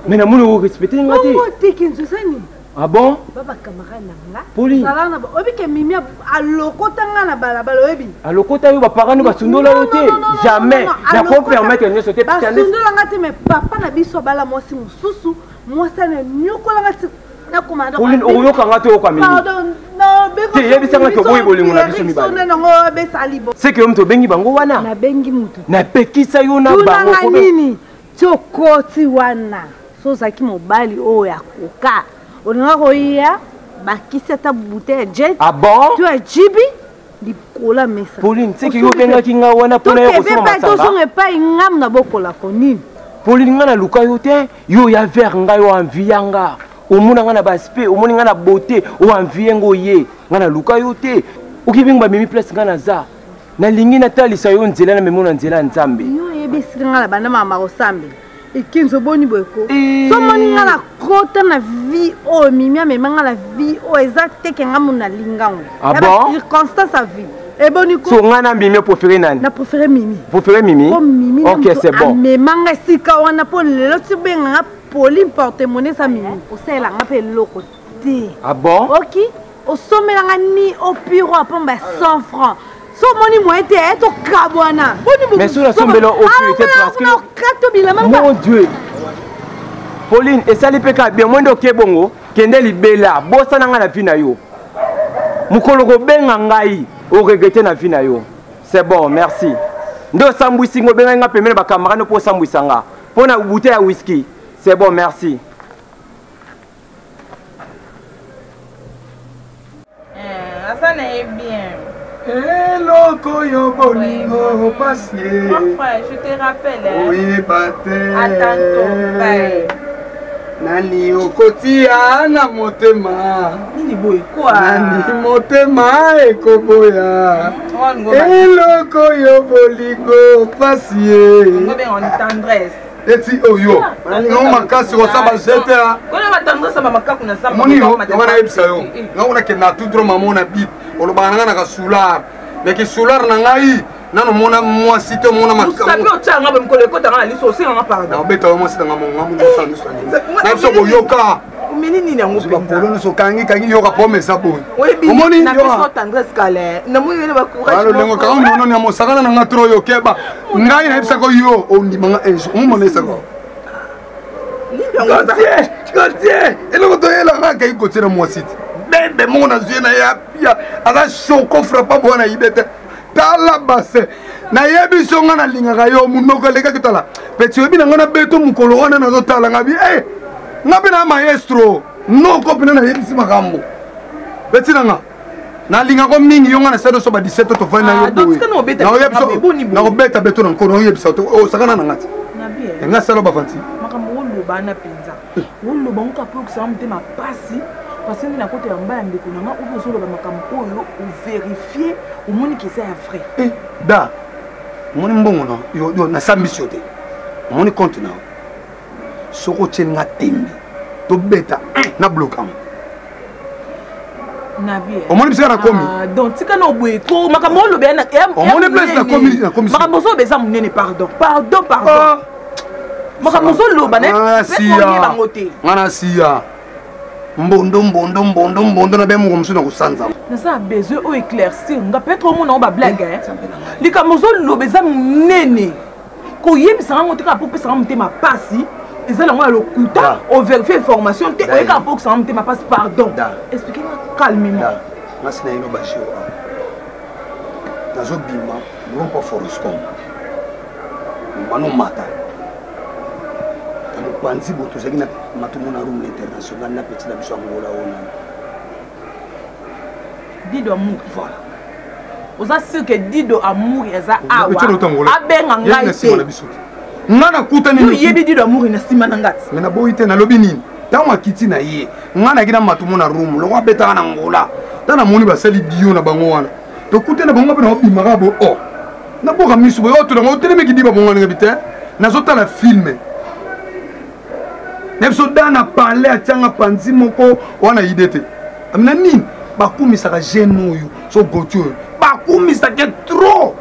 Mais namoni orespecte nga te. Bongo te kenzo eza nini? Ah bon? Ba ba camarade na nga. Poli. Zala na oyebi ke Mimi alokota nga na balabala oyebi. Alokota yo ba parents ba sundola yo te. Jamais. Na ko permettre nyoso te. Ba sundola nga te mais papa na biso abala mwasi mosusu, mwasi ana nyokola nga ti nakoma na Pauline okoyoka nga te oyoka Mimi. Pardon, non, beko. Te yebisa nga ke oboyi bolingo na biso mibale. Nango besali bo. C'est que yo moto obengi bango wana. Nabengi moto. Napekisa yo na bango. Tuna nga nini? Ti okoti wana. So ozalaki mobali oyo ya koka olinga koya bakisi ata bouteille ya jet ah bon? to ya jibi likolo ya mesa Pauline seke yo obengaki nga wana mpona ya kosomba masanga tozonga epai ngamu na bokolako nini Pauline nga naluka yo te yo oya vers ngai oyo envie nga omona nga na baaspect omoni nga na beauté oyo envie nga oye nga naluka yo te okibengi bamemi place nga naza nalingi natalisa yo nzela na memo na nzela ya nzambe yo oyebi esika nga na banda mama kosambela ekinzo boni boye ko eh. so omoni nga na kota na vie oyo mimi amema nga na vie oyo eza teke nga mona nalinga ngo ah bon? circonstance ya vie eboni ko so nga na mimi préféré nani na préféré mimi préféré mimi po mimi ok c'est bon amema nga esika wana po lelo ti benga nga poli porte monnaie eza mimi osalela nga mpe eloko te ah bon oki osomela nga ni opiro apamba ya 100 francs so omoni moyen te eh, tokabwana mais soki nasombela opiro te parce que mon dieu pauline esali mpe kaka bien moi nde oke bongo kende libela bosana ngai na vie na yo mokolo kobenga ngai oregrete na vie na yo c'est bon merci nde osambwisi ngo obengaki nga pembeni bacamarade mpo osambwisa nga mpo na bute ya whisky c'est bon merci Eh, aza na ye bien. Eloko yo bolingo pasi. Mon frère, je te rappelle. Hein. Oyeba te. À tantôt. Bye. Nani okotia na motema. Nini boye quoi? Nani motema ekoboya. Eloko yo bolingo pasi. Ngo benga tendresse. eti oyo nalinga ngo makasi kosa bajete omoni yo yango nayebisa yo nga kuna kenda tout droit mama na bit olobaka na ngai na kasular me kisular na ngai nano mona mwasi te omona makamboobeta yo mwasi nanga monga mosala nyonso na biso koyoka Omeli nini yango mpenza? Bakolo nyonso okangi kangi yoka pome eza boye. Omoni yoka tendresse kale. Namoni yo na ba courage. Lolengo kaka mono ya mosakana na nga trop yo keba. Ngai nayebisaka yo ondima nga un jour. Omona esaka. Gautier, Gautier, eloko toyelanga akei Gautier na mwasi te. Bebe moko nazwi ye na ye apia aza shoko frappa boa na yibe te. Tala base nayebi so nga nalingaka yo monoko elekaki tala peti oyebi na nga na beto mokolo wana nazotala nga bi e nga mpe na maestro noko mpena nayebisi makambo peti na nga nalingako mingi yo nga na sado so ba 17 tovandi na yo boye nakobeta beto na nkono oyebisa osakana na nga ti nga salo bafanti makambo oloba na mpenza oloba ngo kaka mpo okisaka motema mpasi parce nde nakota ya mba ya ndeko na nga oyo ozoloba makambo oyo overifie omoni ke eza ya vrai eh, da omoni mbongo na yo nasambisi yo te omoni compte na yo soki otyeli nga tembe tobeta na bloka yango omoni bisika nakomi ah, donc tika na oboye ko makambo oloba omoni place nakomi makambo ozoloba eza monene pardon pardon pardon ah. makambo ozoloba nayebango te nga na siya mbondo mbondo mbondo mbondo na be moko mosusu na kosanza naza na besoin oyo éclaircir nga peut-être omona ngo bablague likambo ozoloba eza monene koyebisa nga ngo te kaka mpo opesa nga motema mpasi eza nango ya lokuta overifie information te oyekaka mpo okisa nga motema mpasi pardon explike nga calmement ngasi na yino bageo nazobima rompa foroscom mano mata na mopanzi bo tozalaki na matumu na room international na petit na biso angola oyo nani dido amour voilà oza sur que dido amour aza awa abenga ngai te nga nakutani oyebi dido amour na nsima na ngati me naboyi te nalobi nini ntango akiti na ye nga nayaki na matumu na room loko abetaka na ngola ntango namoni basali dio na bango wana tokutani na bango mpe naobimaka bo o oh. naboka miso boye otuna ngo otelemi kidiba bongo ndenge bi te nazotala filme na biso da na palais atianga panzi moko wana ide te na nini bakumisaka jeune oyo so goti oyo bakumisaka trop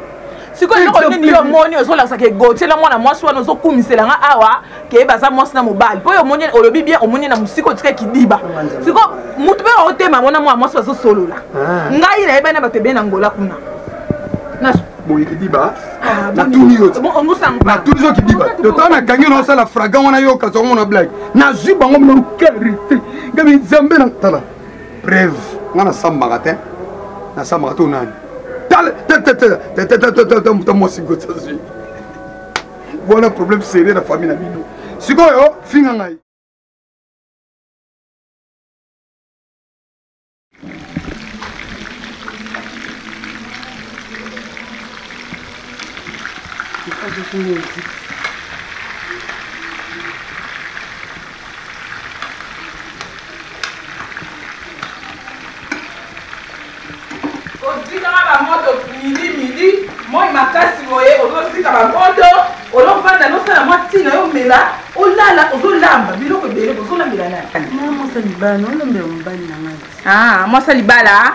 sikoyo eloko nini yo omoni ozolakisa ke gautier na mwana mwasi wana ozokumisela nga awa ke baza mwasi na mobali mpo yo omoni olobi bien omoni na mosika otika kidiba sikoyo motu mpe otema mona mwana mwasi bazosolola ah. ngai nayebani na bato ebele na ngola kuna boye kidiba ah, natuni yo natuni so kidiba totala nakangi yo naosala fragan wana yo kasi omona blage nazwi bango mino karite ngabi nzambe na tala preuve nga nasambaka te nasambaka to nani tala ta mwasi gotazwi wana problème sérieux na famille na bino sikoyo finga ngai ozikaka bamoto midi midi moi makasi boye ozozika bamoto olofanda nosala mwa ntina yo omela olala ozolamba biloko ebele ozolambela nani mwasa libala naolambela mobali na ngai ah, mwasa libala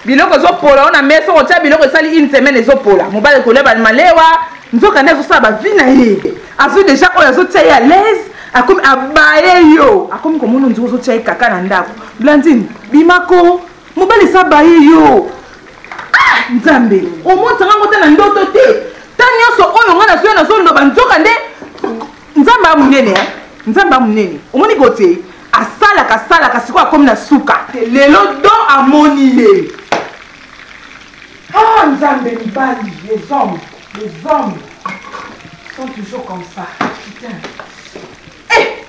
biloko ezopola ona mesa okotia biloko esali une semaine ezopola mobali kolia malewa nzoka nde azosala bavi na ye azwi deja oyo azotia ye à l'aise akomi abaye yo akomi komona nzoko ozotia ye kaka na ndako blandine bimako mobali esi abaye yo ah, nzambe omonisanga ngo te na ndoto te ta nyonso oyo ngai nazoya nazoloba nzoka nde nzambe ya monene eh? nzambe ya monene omoni kote asalaka asalaka sikoyo akomi na suka lelo don amoni ye ah nzambe mibali les hommes les hommes sont toujours comme ça putain eh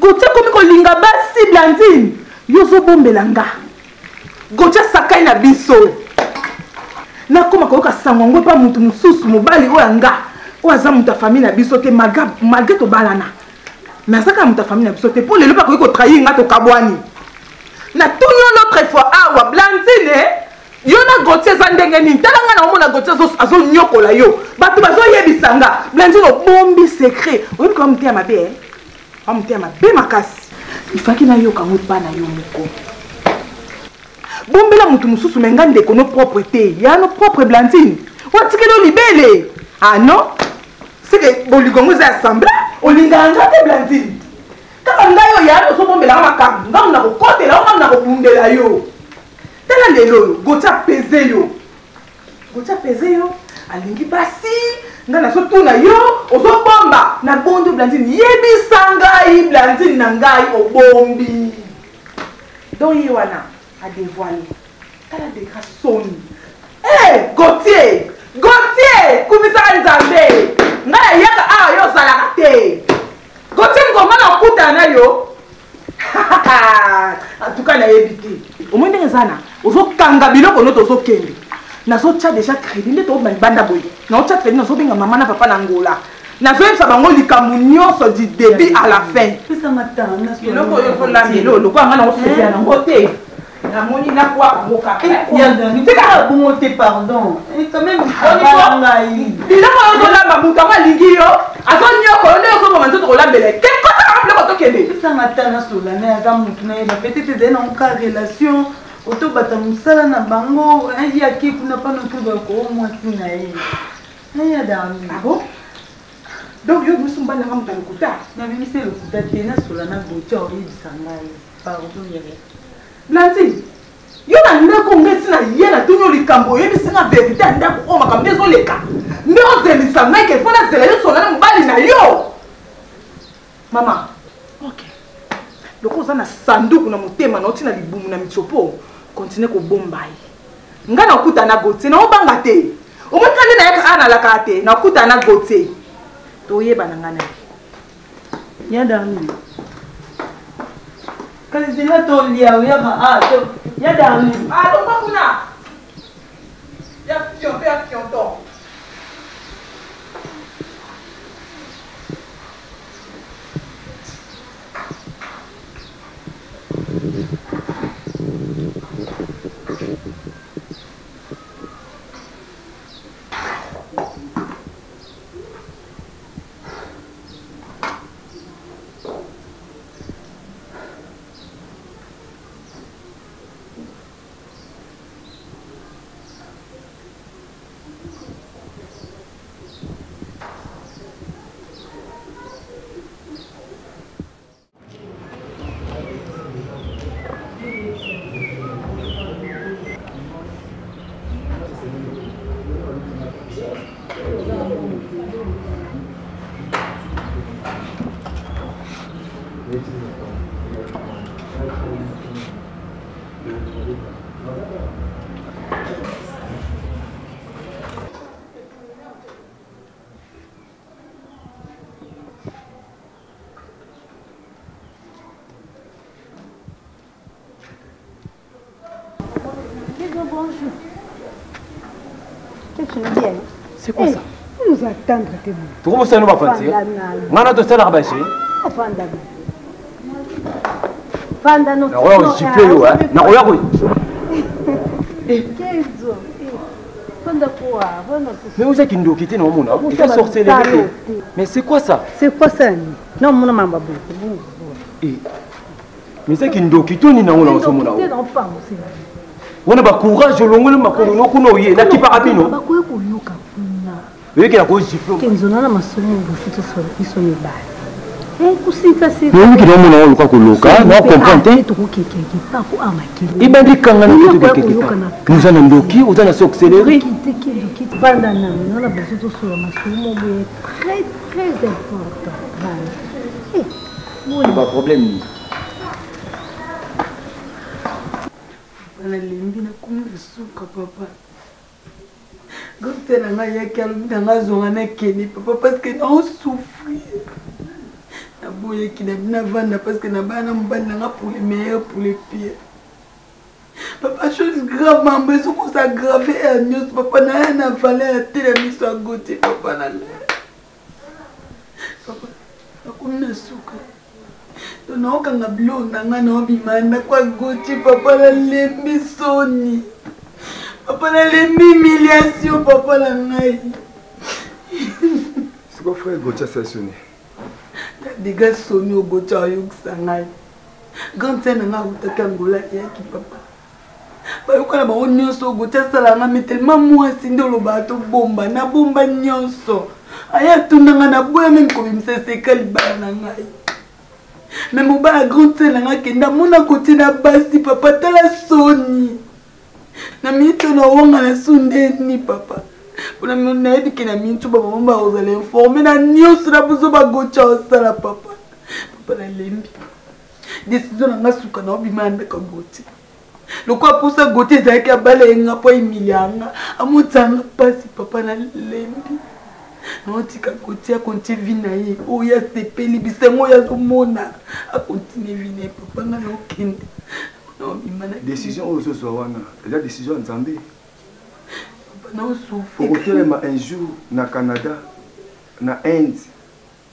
Gauthier akomi kolinga basi Blandine yo ozobombela nga Gauthier asakai na biso nakoma koyoka sango yango epa moto mosusu mobali oyo ya nga oyo aza moto ya famille na biso te malgré tobalana mais aza kaka moto ya famille na biso te mpo lelo bakoki kotrahir nga tokabwani natuni yo l'autre fois awa Blandine yo na Gauthier eza ndenge nini tala nga na omona Gauthier azonyokola yo bato bazoyebisa nga Blandine obombi secret oyebi kaka moteya mabe eh? wa moteya mabe makasi ifaki nayoka yango epa na yo moko bombela moto mosusu me nga ndeko no propre te ya no propre Blandine watikeli yo libele ah non seke bolingo yango eza ya sembla olingaka nga te Blandine kaka ngai oyo ya ozobombela. obombelanga makambo ngambo na kokotela yo ngambo na kobundela yo tala lelo oyo goti apese yo goti apese yo alingi basi ngai nazotuna yo ozobomba na bondi blandine yebisa ngai blandine na ngai obombi donc ye wana adevoile tala degra soni hey, eh, gautier gautier kumisaka nzambe ngai ayaka awa yo ozalaka te gautier ngoma na okutana na yo en tout cas nayebi te omoi ndenge eza na ozokanga biloko no tozokende nazotya déjà crédit nde tobima libanda boye naotya crédit nazobenga mama na papa na ngola nazoyebisa bango likambo nyonso du début à la fin biloko oyo ozolambela oyo lokola ngai naosepela nango te namoni nakwaka ngo kaka bongo te pardon eh, biloko oyo ozolamba moto yango alingi yo azonyoko yo nde ozoboma nzoto kolambela te kotaka biloko tokende pesanga ata nasola naye aza motu nayeba peut-être ezali nango ka relation otobata mosala na bango ye ake kuna mpana okebaka koo mwasi na ye naya darli ah bon donc yo obimisi mobali nanga moto ya lokuta nabimisi lokuta te nasola na botia oyebisa ngai pardon yaya Blandine, yo na ndako ngai esi na ye natuni yo likambo oyebisi nga verité ya ndako oyo makambo nde ezoleka nde ozelisa ngai ke fo nazela yo sola na mobali na yo mama ok lokola oza na sanduku na motema na oti na libumu na mitsopo continue kobomba ye ngai nakuta na gautier naobanga te omoni ka nde nayaka awa nalakaka te nakuta na gautier toyebana ngai na ye Ya Darling. Kasi zela tolia oyaka ah to ya Darling. Ah longwa kuna. Ya fionto ya fionto. Bonjour. Qu'est-ce que tu nous dis C'est quoi ça eh, Nous attendre te bon. tokobosana no bafanti ngai na tosalaka baje Fanda. Fanda no. Nakoya kojifle yo nakoya ko Kenzo. Fanda quoi Fanda Mais oza kindoki te naomona eza sorcellerie te mais c'est quoi ça C'est quoi ça Non mona mamba bo. Eh. Mais eza kindoki to nini yango naozomona wana bacourage olongoli makolo no kuna oye nakipaka bino bakoki koyoka kuna oyekela kojifle kenzo nana masolo liboso tosolo biso mibale eh, oyoki naomona yango oluka koloka na comprendre te tokokekeke pako amakele ebandi kanga na tokekeke oza na ndoki oza na sorcellerie vanda nano nana besoin tosolola masolo mo boye très très important vanda eh, baproblème nini nalembi nakomi na suka papa Gangster na ngai ayaki alobi na ngai azonga nakende papa parce que naosouffrir naboyaki na navanda parce que nabaya na mobali na ngai pour le meilleur pour le pire papa chose grave mambo ezokosagrave ya nyonso papa naya na valeur ya te na miso ya gotie papa na ngai papa nakomi na suka to naokanga biloko na ngai naobima ndako ya goti papa nalembi soni papa nalembi humiliation papa na ngai siko frère goti asali soni dega soni oyo goti ayokisa ngai grande sœur na ngai awutaki angola eyaki papa bayoka na bango nyonso goti asala nga me tellement mwasi nde olobaka tobomba nabomba nyonso aye atuna nga naboya meme kobimisa eseka libala na ngai Me mobali ya grande sœur na nga akenda amona kotie na basi papa tala soni. Na minute oyo nawanga na su ndeni papa. Pona nayebi ke na minute oyo ba mama bakozala informe na nyonso na bozo ba Gauthier osala papa. Papa nalembi. Decision na nga suka na obima na ndako ya Gauthier. Lokola posa Gauthier ezalaki abala ye nga po ahumilia nga, amonisa nga pasi papa nalembi. Naotika Gauthier akontinue vie na ye oyo asepeli bisengo oyo azomona akontinue vie na ye papa nga naokende naobima na Decision oyo ozozwa wana eza decision ya Nzambe. Okotelema un jour na Canada, na Inde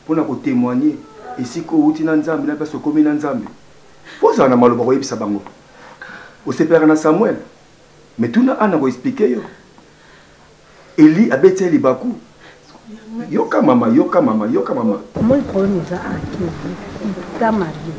mpo na ko temoigner esika owuti na Nzambe na place okomi na Nzambe. Faut ozala na maloba koyebisa bango. Osepelaka na Samuel, mais tuna Anna ako expliquer yo. Eli abeti ye libaku. Yoka mama, yoka mama, yoka mama. Omoni problème eza akei ta mabe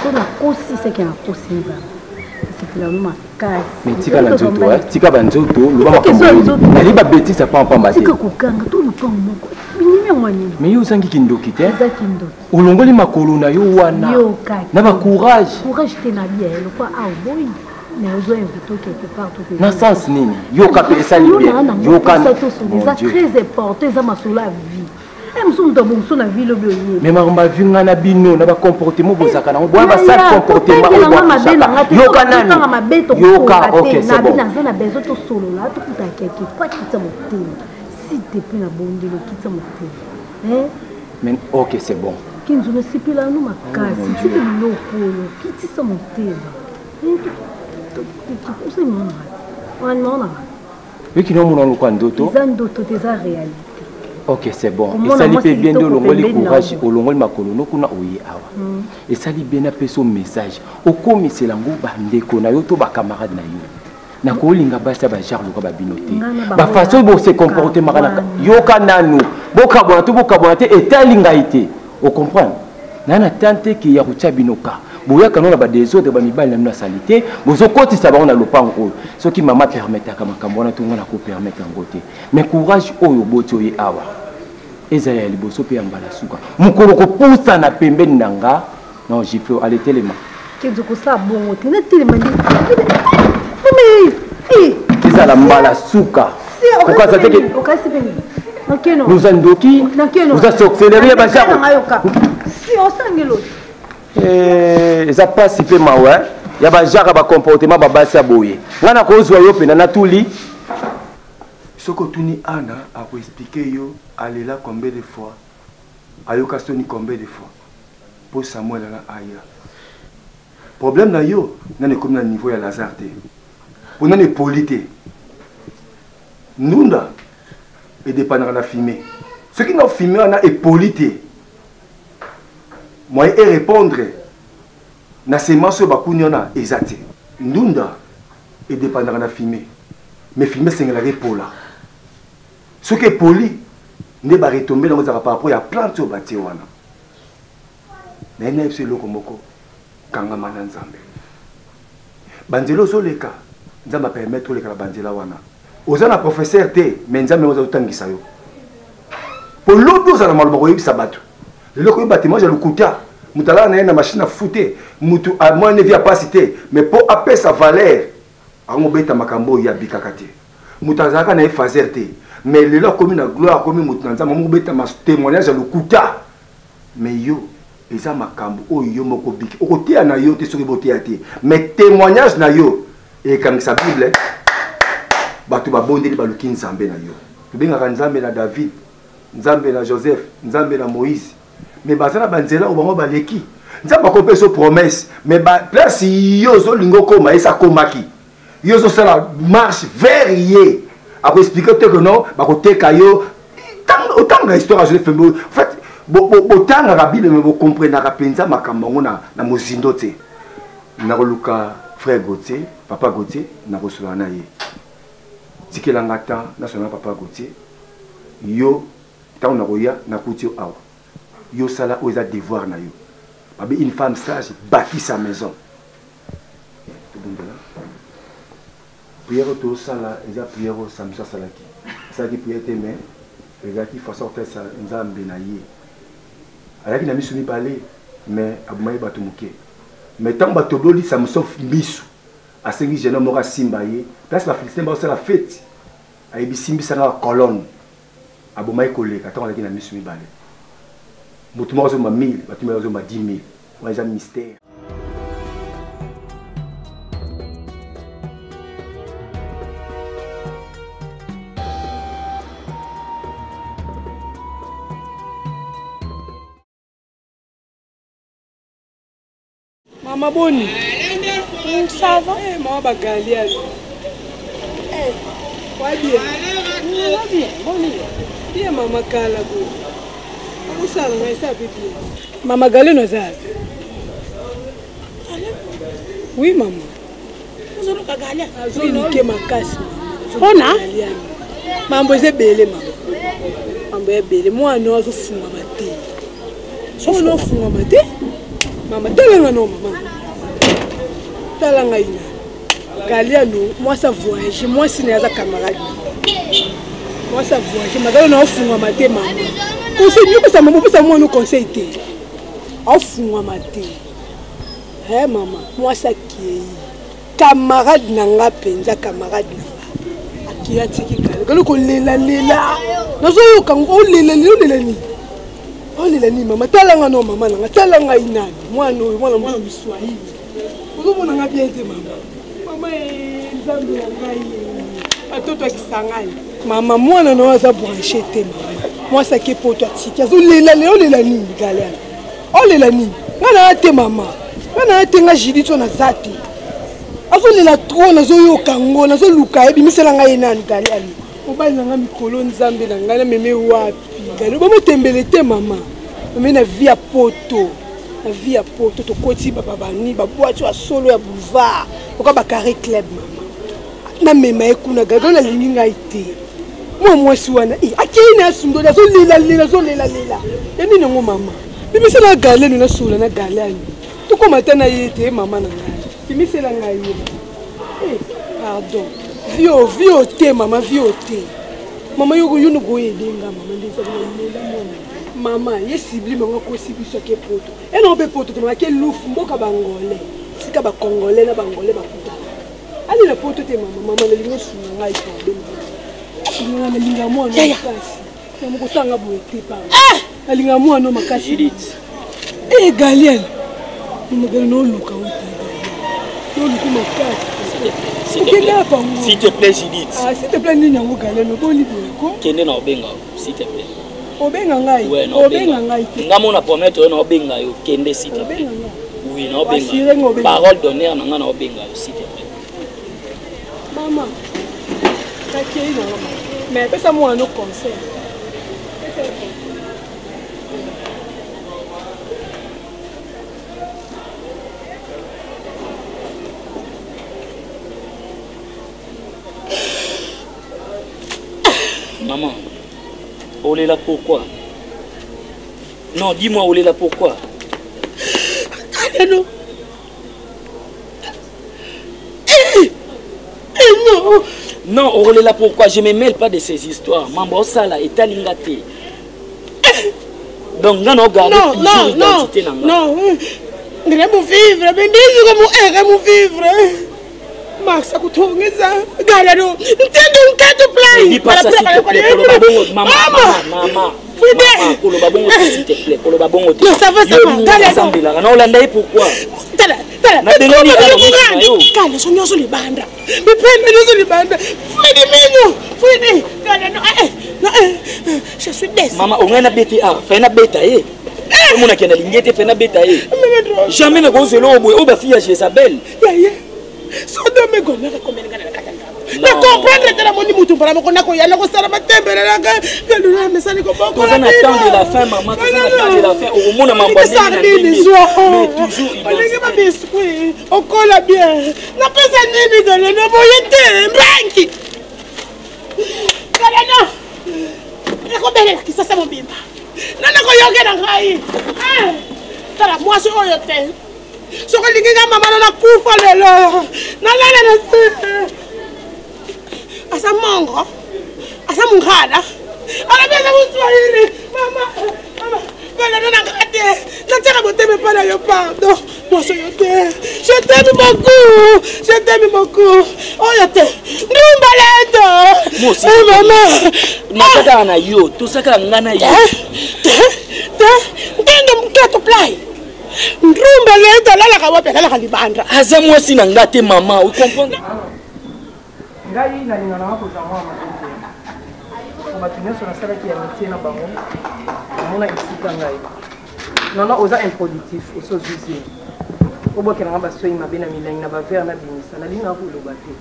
so nakosi seke nakosi nzambe nasepela no makasi mais tika na nzoto eh. tika banzoto loba makambo nali babetise ya pampamba te tika kokanga to lupango moko binimi yango nini mais yo ozangi kindoki te eza kindoki olongoli makolo na yo wana na bacourage courage te na bia lokwa aoboyi na sens nini yoka mpe esali bien yoka eza très important eza masolo ya vie eh, mosusu moto abongiso na vie lobi oye mais makambo ya vie ngai na bino na bacomportement bozalaka nango boya basale comportement oyo boafishaka yoka nanu yoka ok c'est bon naza na besoin tosolola tokuta keke po akitisa motema s'il te plaît na bondeli okitisa motema mais ok c'est bon kinzu nasepela no makasi tika biloko oyo kitisa motema yoki nomona lokola ndoto eza ndoto te eza réalité ok c'est bon esali mpe bien nde olongoli courage olongoli makolo no kuna oye awa hmm. esali bien napesa yo message okomisela yango bandeko na yo to bacamarade na yo nakolinga basi ya bagenre loka babino te bafaçon bose comportemaka na yoka nanu bokabwana to bokabwana te etali ngai te ocomprendre na na temps te ke ya kotia bino ka boyaka no na badesordre bamibali na bino ya salite bozokotisa bango na lopango oyo soki mama permetaka makambo wana to ngai nakopermettre yango te mais courage oyo oboti oye awa ezala ya liboso mpe ya mbala suka mokolo kopusana pembeni na nga non gifle ale telema kenzo kosala bongo te natelema nde ezala mbala suka kokanisa te ke oza ndoki oza sorcellerie ya bajako eh, eza mpasi mpe mawa eh? ya bajaka bacomportement babasi ya boye ngai nakozwa yo mpena natuli soki otuni ana akoexplike yo alela combien de fois ayoka soni combien de fois mpo samuel ana aya problème na yo nani ekomi na niveau ya lazare te mpo nani epoli te ndunda edepandaka na fume soki na fume wana epoli te moyen e répondre na semence oyo bakuni wana eza te ndunda edepandaka na fume mais fume esengelaka epola soki epoli nde baretombe nango ezalaka par rapport ya plante oyo batie wana naye nayebi biso eloko moko kangama na nzambe banzela ozoleka nzambe apermettre oleka na banzela wana oza na professeur te mais nzambe yango aza kotangisa yo po lobi ozala na maloba koyebisa bato lelo koyeba témoignage ya lokuta moto alala na ye na machine ya fufu te moto amoni vie ya pasi te mais mpo apesa valeur akobeta makambo oyo ye abikaka te moto azalaka na ye faser te mais lelo akomi na gloire akomi moto na nzambe amokobeta témoignage ya lokuta mais yo eza makambo oyo yo moko obiki okoteya na yo te soki boteya te mais témoignage na yo ekangisa bible bato babondeli baluki nzambe na yo tobengaka nzambe na david nzambe na joseph nzambe na moïse mais baza na banzela oyo bango baleki nzambe akopesa yo promesse mais place yo ozolinga okoma esi akomaki yo ozosala marche vers ye akoexplike te que non bakoteka yo otangaka histoire ya joseph en fait botangaka bible me bokomprenaka mpenza makambo yango na mozindo te nakoluka frère gautier papa gautier nakosolola na ye tikela nga temps nasolola na papa gautier yo ntango nakoya nakuti yo awa yo sala oyo eza devoir na yo babe une femme sage bâtit sa maison tobondela prière oyo tosala eza prière oyo samson asalaki asalaki prière te mais ezalaki façon kotalisa nzambe na ye azalaki na miso mibale. Mais abomaki bato moke. Mais ntango batoboli Samson misu, asengi jeune homme moko asimba ye. Place ba Philistins bazosala fete, ayebi simbisa nga colonne. Abomaki koleka ntango azalaki na misu mibale. Moto moko azomba 1000, bato mibale bazomba 10000. Wana eza mystère. Mama boni? Ça va? Eh, mama bagali ali. Eh, wa bien. Wa bien, boni. Bien mama kala bo. Akosala ngai sa pe bien. Mama Galeno aza wapi? Oui mama. Ozoluka Galia? Azoluke makasi. Pona? Mambo eza ebele mama. Mambo ya ebele. Mwana oyo azofungwama te. Soki ofungwama te, mama tala nga no mama. Tala ngai na. Galiano mwasi avoyage, mwasi na ye aza camarade. Mwasi avoyage, magalo na ofungwama te mama. Conseil nini opesa mama, opesa mwana conseil te. Ofungwama te. Eh mama, mwasi akei. Camarade na nga mpenza, camarade na nga. Akei atiki galo. Galo kolela lela. Nazoyoka ngo olela lela olela nini? Olela nini mama? Tala nga no mama na nga, tala ngai nani? Mwana oyo, mwana mwana Mswahili. Ozomona nga bien te mama. Mama eh, Nzambe na ngai. Batoto ya Kisangani. Mama mwana na yo aza branché te mama. Mwasi ake poto atiki azolela lela olela nini galère. Olela nini? Nga na ya te mama. Nga na ya te nga Judith oyo naza te. Azolela trop nazoyoka ngo nazoluka ye bimisela ngai ye nani galère. Mobali na nga mikolo Nzambe na ngai nameme wapi galère bomotembele te mama. Meme na vie ya poto. Na vie ya poto tokoti bababani babwati ya solo ya boulevard oka ba carré club mama. Namema ye kuna gaga nalingi ngai te. Mwa mwasi wana eh, akei na asundoli azolelalela azolelalela ya nini yango mama bimisela galeno nasola na galani tokóma ata na ye te mama na ngai bimisela ngai ye eh, pardon vio vio te mama vio te mama yoko yo nokoyede nga mama nde ezali nalela mwana mama ye sublime yango akosi biso ake poto enango mpe poto te mama ake lufu mboka bangolais sika bacongolais na bangolais bakutana ali na poto te mama mama nalingi osunga ngai pardon mama nalinga mwana makasi mama kosanga boye te pardon ah! nalinga mwana makasi e galiel mama galiel naoluka yo te naoluka makasi okende apa ngo s'il te plaît Judith ah s'il te plaît nini yango galiel oboni boye ko kende na obenga s'il te plaît obenga ngai obenga ngai te nga mona promettre yo na obenga yo kende s'il te plaît oui na obenga parole d'honneur na nga na obenga yo s'il te plaît mama nakei na mama mais pesa mwana no conseil. Maman, olela pourquoi? Non, dis-moi olela pourquoi? Alelo. Eh, eh, non. Non, olela pourquoi? Je me mêle pas de ces histoires. Mambo osala etali nga te. Donc nga na garder non, toujours non, identité na nga. Non. Ndiremu vivre, mais ndizi como eremu vivre. Max akuthongeza gala no ntendo nkato play. Dis pas ça s'il te plaît, koloba bongo mama mama mama. Mama koloba bongo s'il te plaît, koloba bongo te. Non, ça va ça va. Gala sambelaka na olanda ye pourquoi? Tala tala. Na bengani kaka miso na yo. Kala so nyonso libanda. Mipembe nyonso libanda. Funi minyo. Funi. Gala no eh no eh. Je suis déçue. Mama ongai na beti ah, fa na beta ye. Omona kenda lingi te fa na beta ye. Jamais na kozela oyo boye oyo ba fille ya Jezabel. Yaya. Sodome Gomorrhe ekomeli ngai na kati ya ndako. Na comprendre te namoni mutu mbala moko nakoya nakosala matembele na ngai galula mesali kobokola Toza na temps de la fin maman, toza na temps de la fin. Okomona mambo ya ndenge na ndenge. Mais toujours olingi ba biscuit okola bien napesa nini galena boye te mbangi galena ekobelela kisasa mobimba nana koyokela ngai tala mwasi oyo te soki olingi nga mama na nakufa lelo nalala na se aza mongo aza mongala alobi aza moswahili mama mama. Kolanda na nga te. Natiaka motema epai na yo pardon. Mwasi oyo te. Je t'aime beaucoup. Je t'aime beaucoup. Oyo te. Ndumba leto. Eh, mama. Naza kaka na yo. Toza kaka nga na yo. Te. Te. Ntendo mketo play. Ndumba leto alalaka wapi alalaka libanda. Aza mwasi na nga te mama. Ocomprendre? Ngai nalinga nanga kozala mwana mabe te po bato nyonso nasalaki ya mitie na bango namona esika ngai nono oza improductif osi ozwi zemi obwakela nga basoi mabe na milangi na bavere nabimisa nalingi nanga koloba te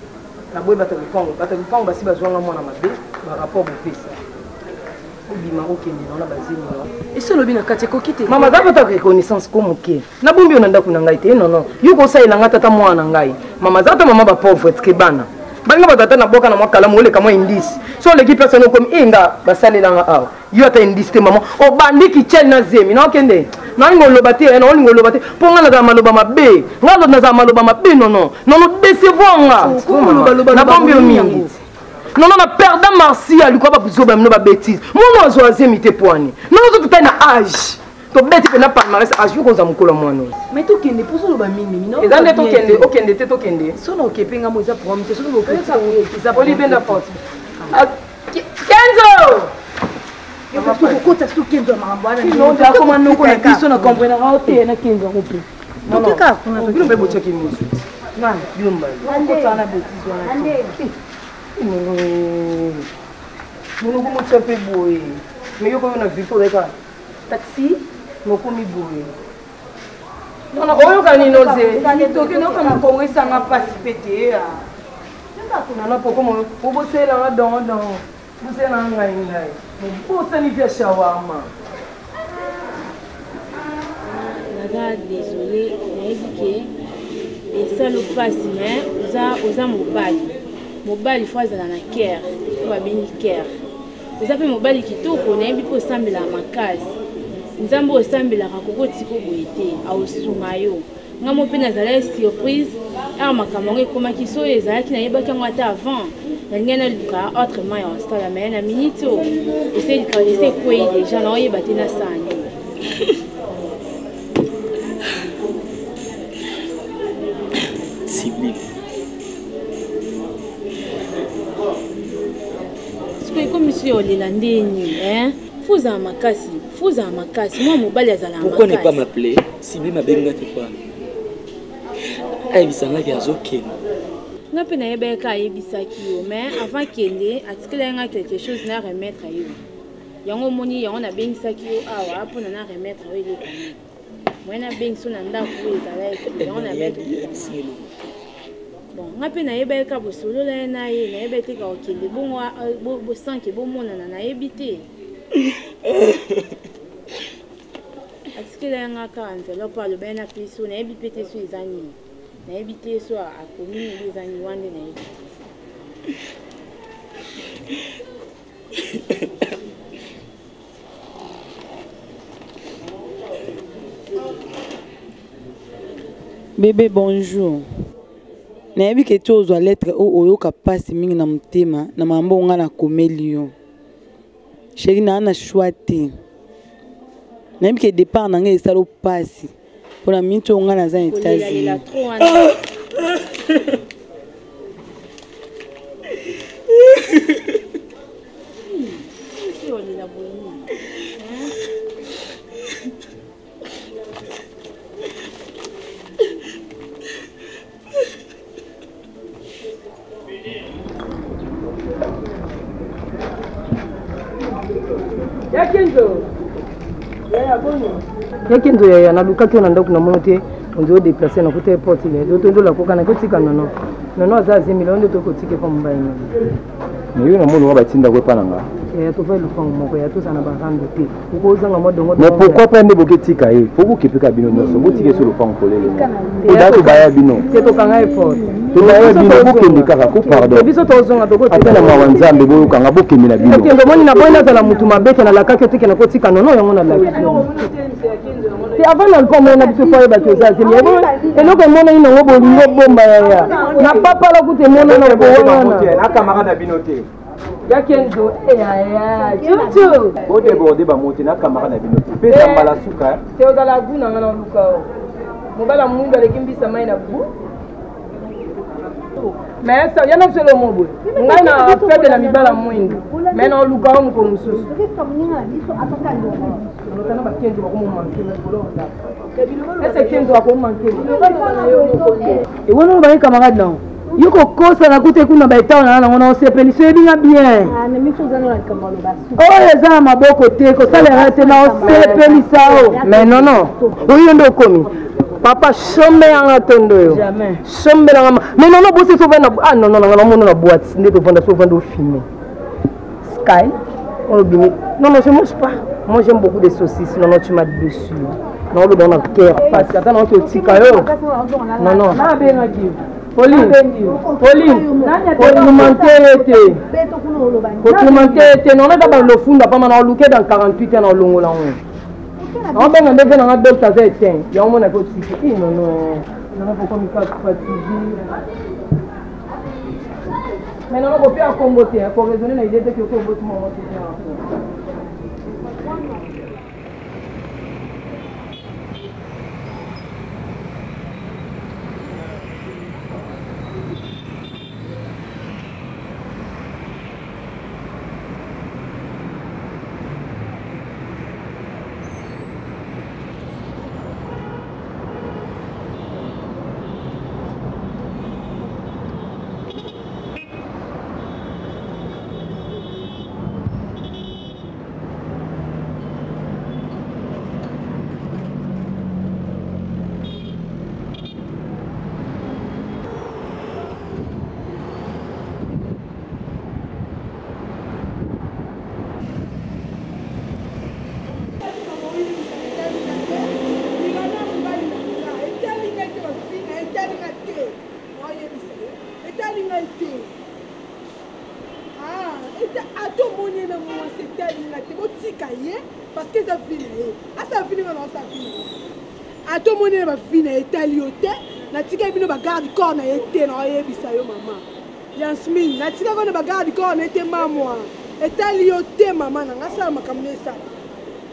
naboyi bato ya lopango bato ya lopango basi bazwa nga mwana mabe barapport bopesa obima okende nao na bazemi nao esi olobi na kati ekoki te mama aza pota reconnaissance ko moke nabombi yo na ndako na ngai te nono yo kosalela ngai tata mwana na ngai mama aza ata mama bapauvre tike bana balinga bato ata nabwaka na mwa kalamu oleka mwa indice so oleki place wana okomi e nga basalelanga awa yo ata indice te mama obandi kichel na zemi naokende naolinga oloba te naolinga oloba te mpo ngai nazala maloba mabe ngai nazala maloba mabe nono nono decevoir nga nabombi yo mingi nono na perda marsi aluka babuzoba mino babétise mwana azwa zemi te pwani nono tototali na age tobeti mpena palmarès age yo kozwa mokolo ya mwana oyo mais tokende mpo ozoloba mingi mingi eza nde tokende okende te tokende so na okepe ngambo eza problème te soki eza olibenda porte kenzo tokokota su kenzo ya makambo wana akoma noko na biso na comprenaka o te na kenzo yango mpe tokeka kuna bino mpe botiaki misu bino mbali okota na betise wana te monoko motia mpe boye me yoko yo na victor ozalika taxi mokomi boye nona oyoka nini oze toke noka mokongo esanga mpasi mpe te nana poko oboselanga don don boselanga ngai ngai mobosani via shawarma naza désolé nayebi ke esalo mpasi mais oza mobali mobali fo azala na care oyo babengi care oza mpe mobali kitoko nayebi mpe osambelaka makasi nzambe oyo osambelaka kokotika boye te aosunga yo nga mo mpe nazalaki surprise awa makambo yango ekomaki so oyo ezalaki nayebaki yango ata avant nalingai naluka autrement ya kosala mais na minute oyo ese ekwei déjà naoyeba te nasala nini Sublime. Sikoyo ekomi so ya olela ndeni hein? Faut ozala makasi, faut ozala makasi. Mwa mobali azala makasi. Pourquoi ne pas m'appeler? Sublime abengi nga te kwa. Ayebisa nga ke azokende. Nga mpe nayebaki ka ayebisaki yo mais avant kende atikelaki nga quelque chose na remettre yo. Yango omoni yango nabengisaki yo awa mpona na remettre yo eloko nini. Moyen nabengisa yo na ndako oyo ezalaki yango nabengisi. Bon, nga mpe nayebaki ka bosolola ye na ye, nayebaki te ka kokende bongo bosanke bomonana, nayebi te. Atikela ye nga kaka enveloppe alobaki na pesi oyo, nayebi mpe te so eza nini. Nayebi te so akomi nini eza nini, wana nde nayebi te. Bebe bonjour. Nayebi ke ti ozwa lettre oyo oyoka mpasi mingi na motema na makambo oyo ngai nakomeli yo. Chérie naa na choix te. Nayebi ke départ na ngai esala mpasi mpo na miniti oyo ngai naza na Kolelalela États-Unis. trop wana. Olela boye nini? Ya Kenzo. Yaya boni. Ya Kenzo yaya nalukaki yo na ndako namoni te onzi odeplace nakuta ye porte le to ndola koka nakotika nono nono aza azemila yo nde tokotika epa mobali na Mais yo namoni nga batindako epa na nga. Yaya tofai lopango moko ya tozala na barando te okozanga mwa dongo Mais pourquoi pas nde boketika ye? Faut bokepeka bino nyonso botika ye so lopango polele. Oda tobaya bino. Te tokanga ye porte. Tobaya bino bokende kaka ko pardon. Biso tozonga tokotika. Ata na mawa Nzambe boyokanga bokende na bino. Okende omoni na boyi nazala mutu mabe te nalakaki yo te ke nakotika nono yango nalaki. Te avant na lupa omona biso fo ayeba ke oza zemi eloko emonani nango bolingo bomba yaya na papala kutu emonana kowangana. Na camarade na bino te. Ya Kenzo, eyaya, cucu. Bodeborde bango te na camarade na bino te mpe eza mbala suka. Te ozala gu na nga na oluka o. Mobali ya mwindu aleki mbisa mai na gu. Mais ya na biso elomo boye. Ngai na faible na mibala mwindu. Mais na oluka o mokolo mosusu. Olotana bakenzo bakomomanke na likolo ya ndako. Ese kenzo akomanke. Ewana oyo baye camarade na yo. Yo kokosana kuta kuna baetao na nango na osepelisi oyebi nga bien. Oyo eza na maboko te kosalela te na osepelisa o. Mais non non, oyo nde okomi. Papa sombe yanga tondo yo. Sombe nanga. Mais non non bosi so vanda ah non non nanga namona na boîte nde tovanda so vanda ofime. Sky olobimi. Non non je mange pas. Moi j'aime beaucoup de saucisses. Non non tu m'as déçu. Non oloba na cœur pasi ata na otika yo. Non non. Pauline, Pauline, kotourmente ye te. Kotourmente ye te. Non eza balofunda pamba na oluke dans 48 heures na olongola ngo. Naobenga nde mpe nanga docteur aza eteint. Yango mona ko tiki. Eh non non. Nanga pourquoi mika fatigue. Mais nanga kopia kombo te, ko raisonner na idée te que ko boti mama te. Etali ngai te. Ah, ata omoni ye na mwasi etali nga te, botika ye parce que eza vie na ye, asala vie nga na asala vie na ye. Ata omoni ye na bavie na ye etali yo te. Natikali bino bagarde corps na ye te, naoyebisa yo mama Yasmine, natikaki na bagarde corps na ye te mamwa, etali yo te mama na nga, asala makambo na esala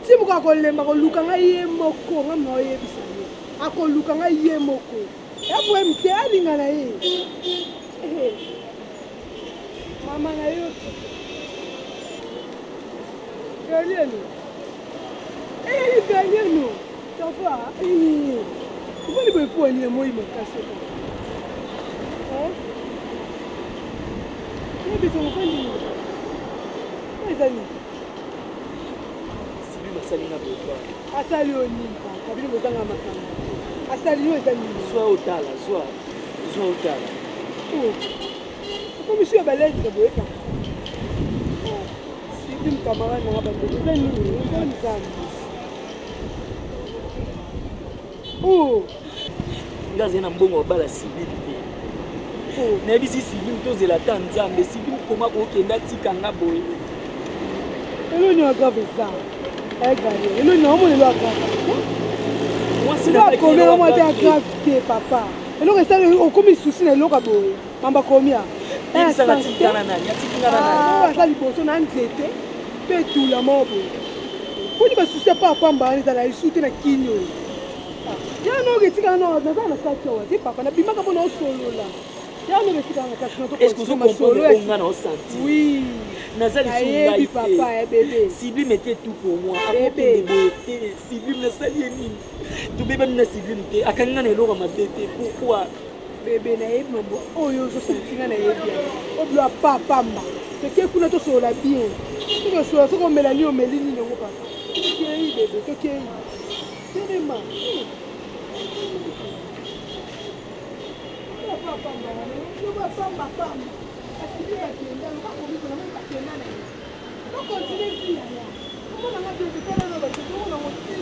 ti moko akolemba koluka ngai ye moko, nga naoyebisa ye akoluka ngai ye moko problème te, alinga na ye mama na yo Galiano. Eh, Galiano. Ça va? Eh. Omoni boye mpo ani ya moi makasi kaka. Yebisa mofandi nini? Eza nini? Sibi basali nga boye. Asali yo nini papa? Bino bozanga makambo. Asali yo eza nini? Zwa otala, zwa. Zwa otala. Oh. Okomi su ya balètre boye kaka. Sibi camarade nanga bandeko eza nini? Eza nzambe. Oh. Nga azali na mbongo ya bala Sibi te. Nayebisi Sibi tozela ata nzambe. Sibi koma kokenda tika nga boye. Eloni ya grave eza. Egale. Eloni na omona elo ya grave. Mwasi na komela mwa te ya grave te papa. Eloko esali okomi susi na eloko ya boye. Mamba komia. Yebisaka atika na nani? Atika na nani? Aza liboso na nzete mpe etula moko boye. Poni basusi ya pamba wana ezala lisusu te na kini oyo. Ya noki etikala na naza na kati awa te papa, nabimaka mpo na osolola. Ya noki etikala na kati na Est-ce que ozo comprendre oyo nga na osanti? Oui. Naza lisusu ngai Nayebi papa ya bébé. Sublime était tout pour moi. Akokende boye te. Sublime nasali ye nini? Tobebani na Sublime te. Akangi nga na eloko ya mabe te. Pourquoi? Bebe nayebi mambo oyo ozosanti nga nayebi yango. Oblo ya pa pamba. Toke kuna tosolola bien. Tokosolola soki omela nini omeli nini yango papa. Tokei bebe tokei. Telema. Pamba pamba. Asili bakenda loka komiko na moni bakenda na ye. Tokontinue vie yaya. Omona nga bebe tala na bato omona ngo ti.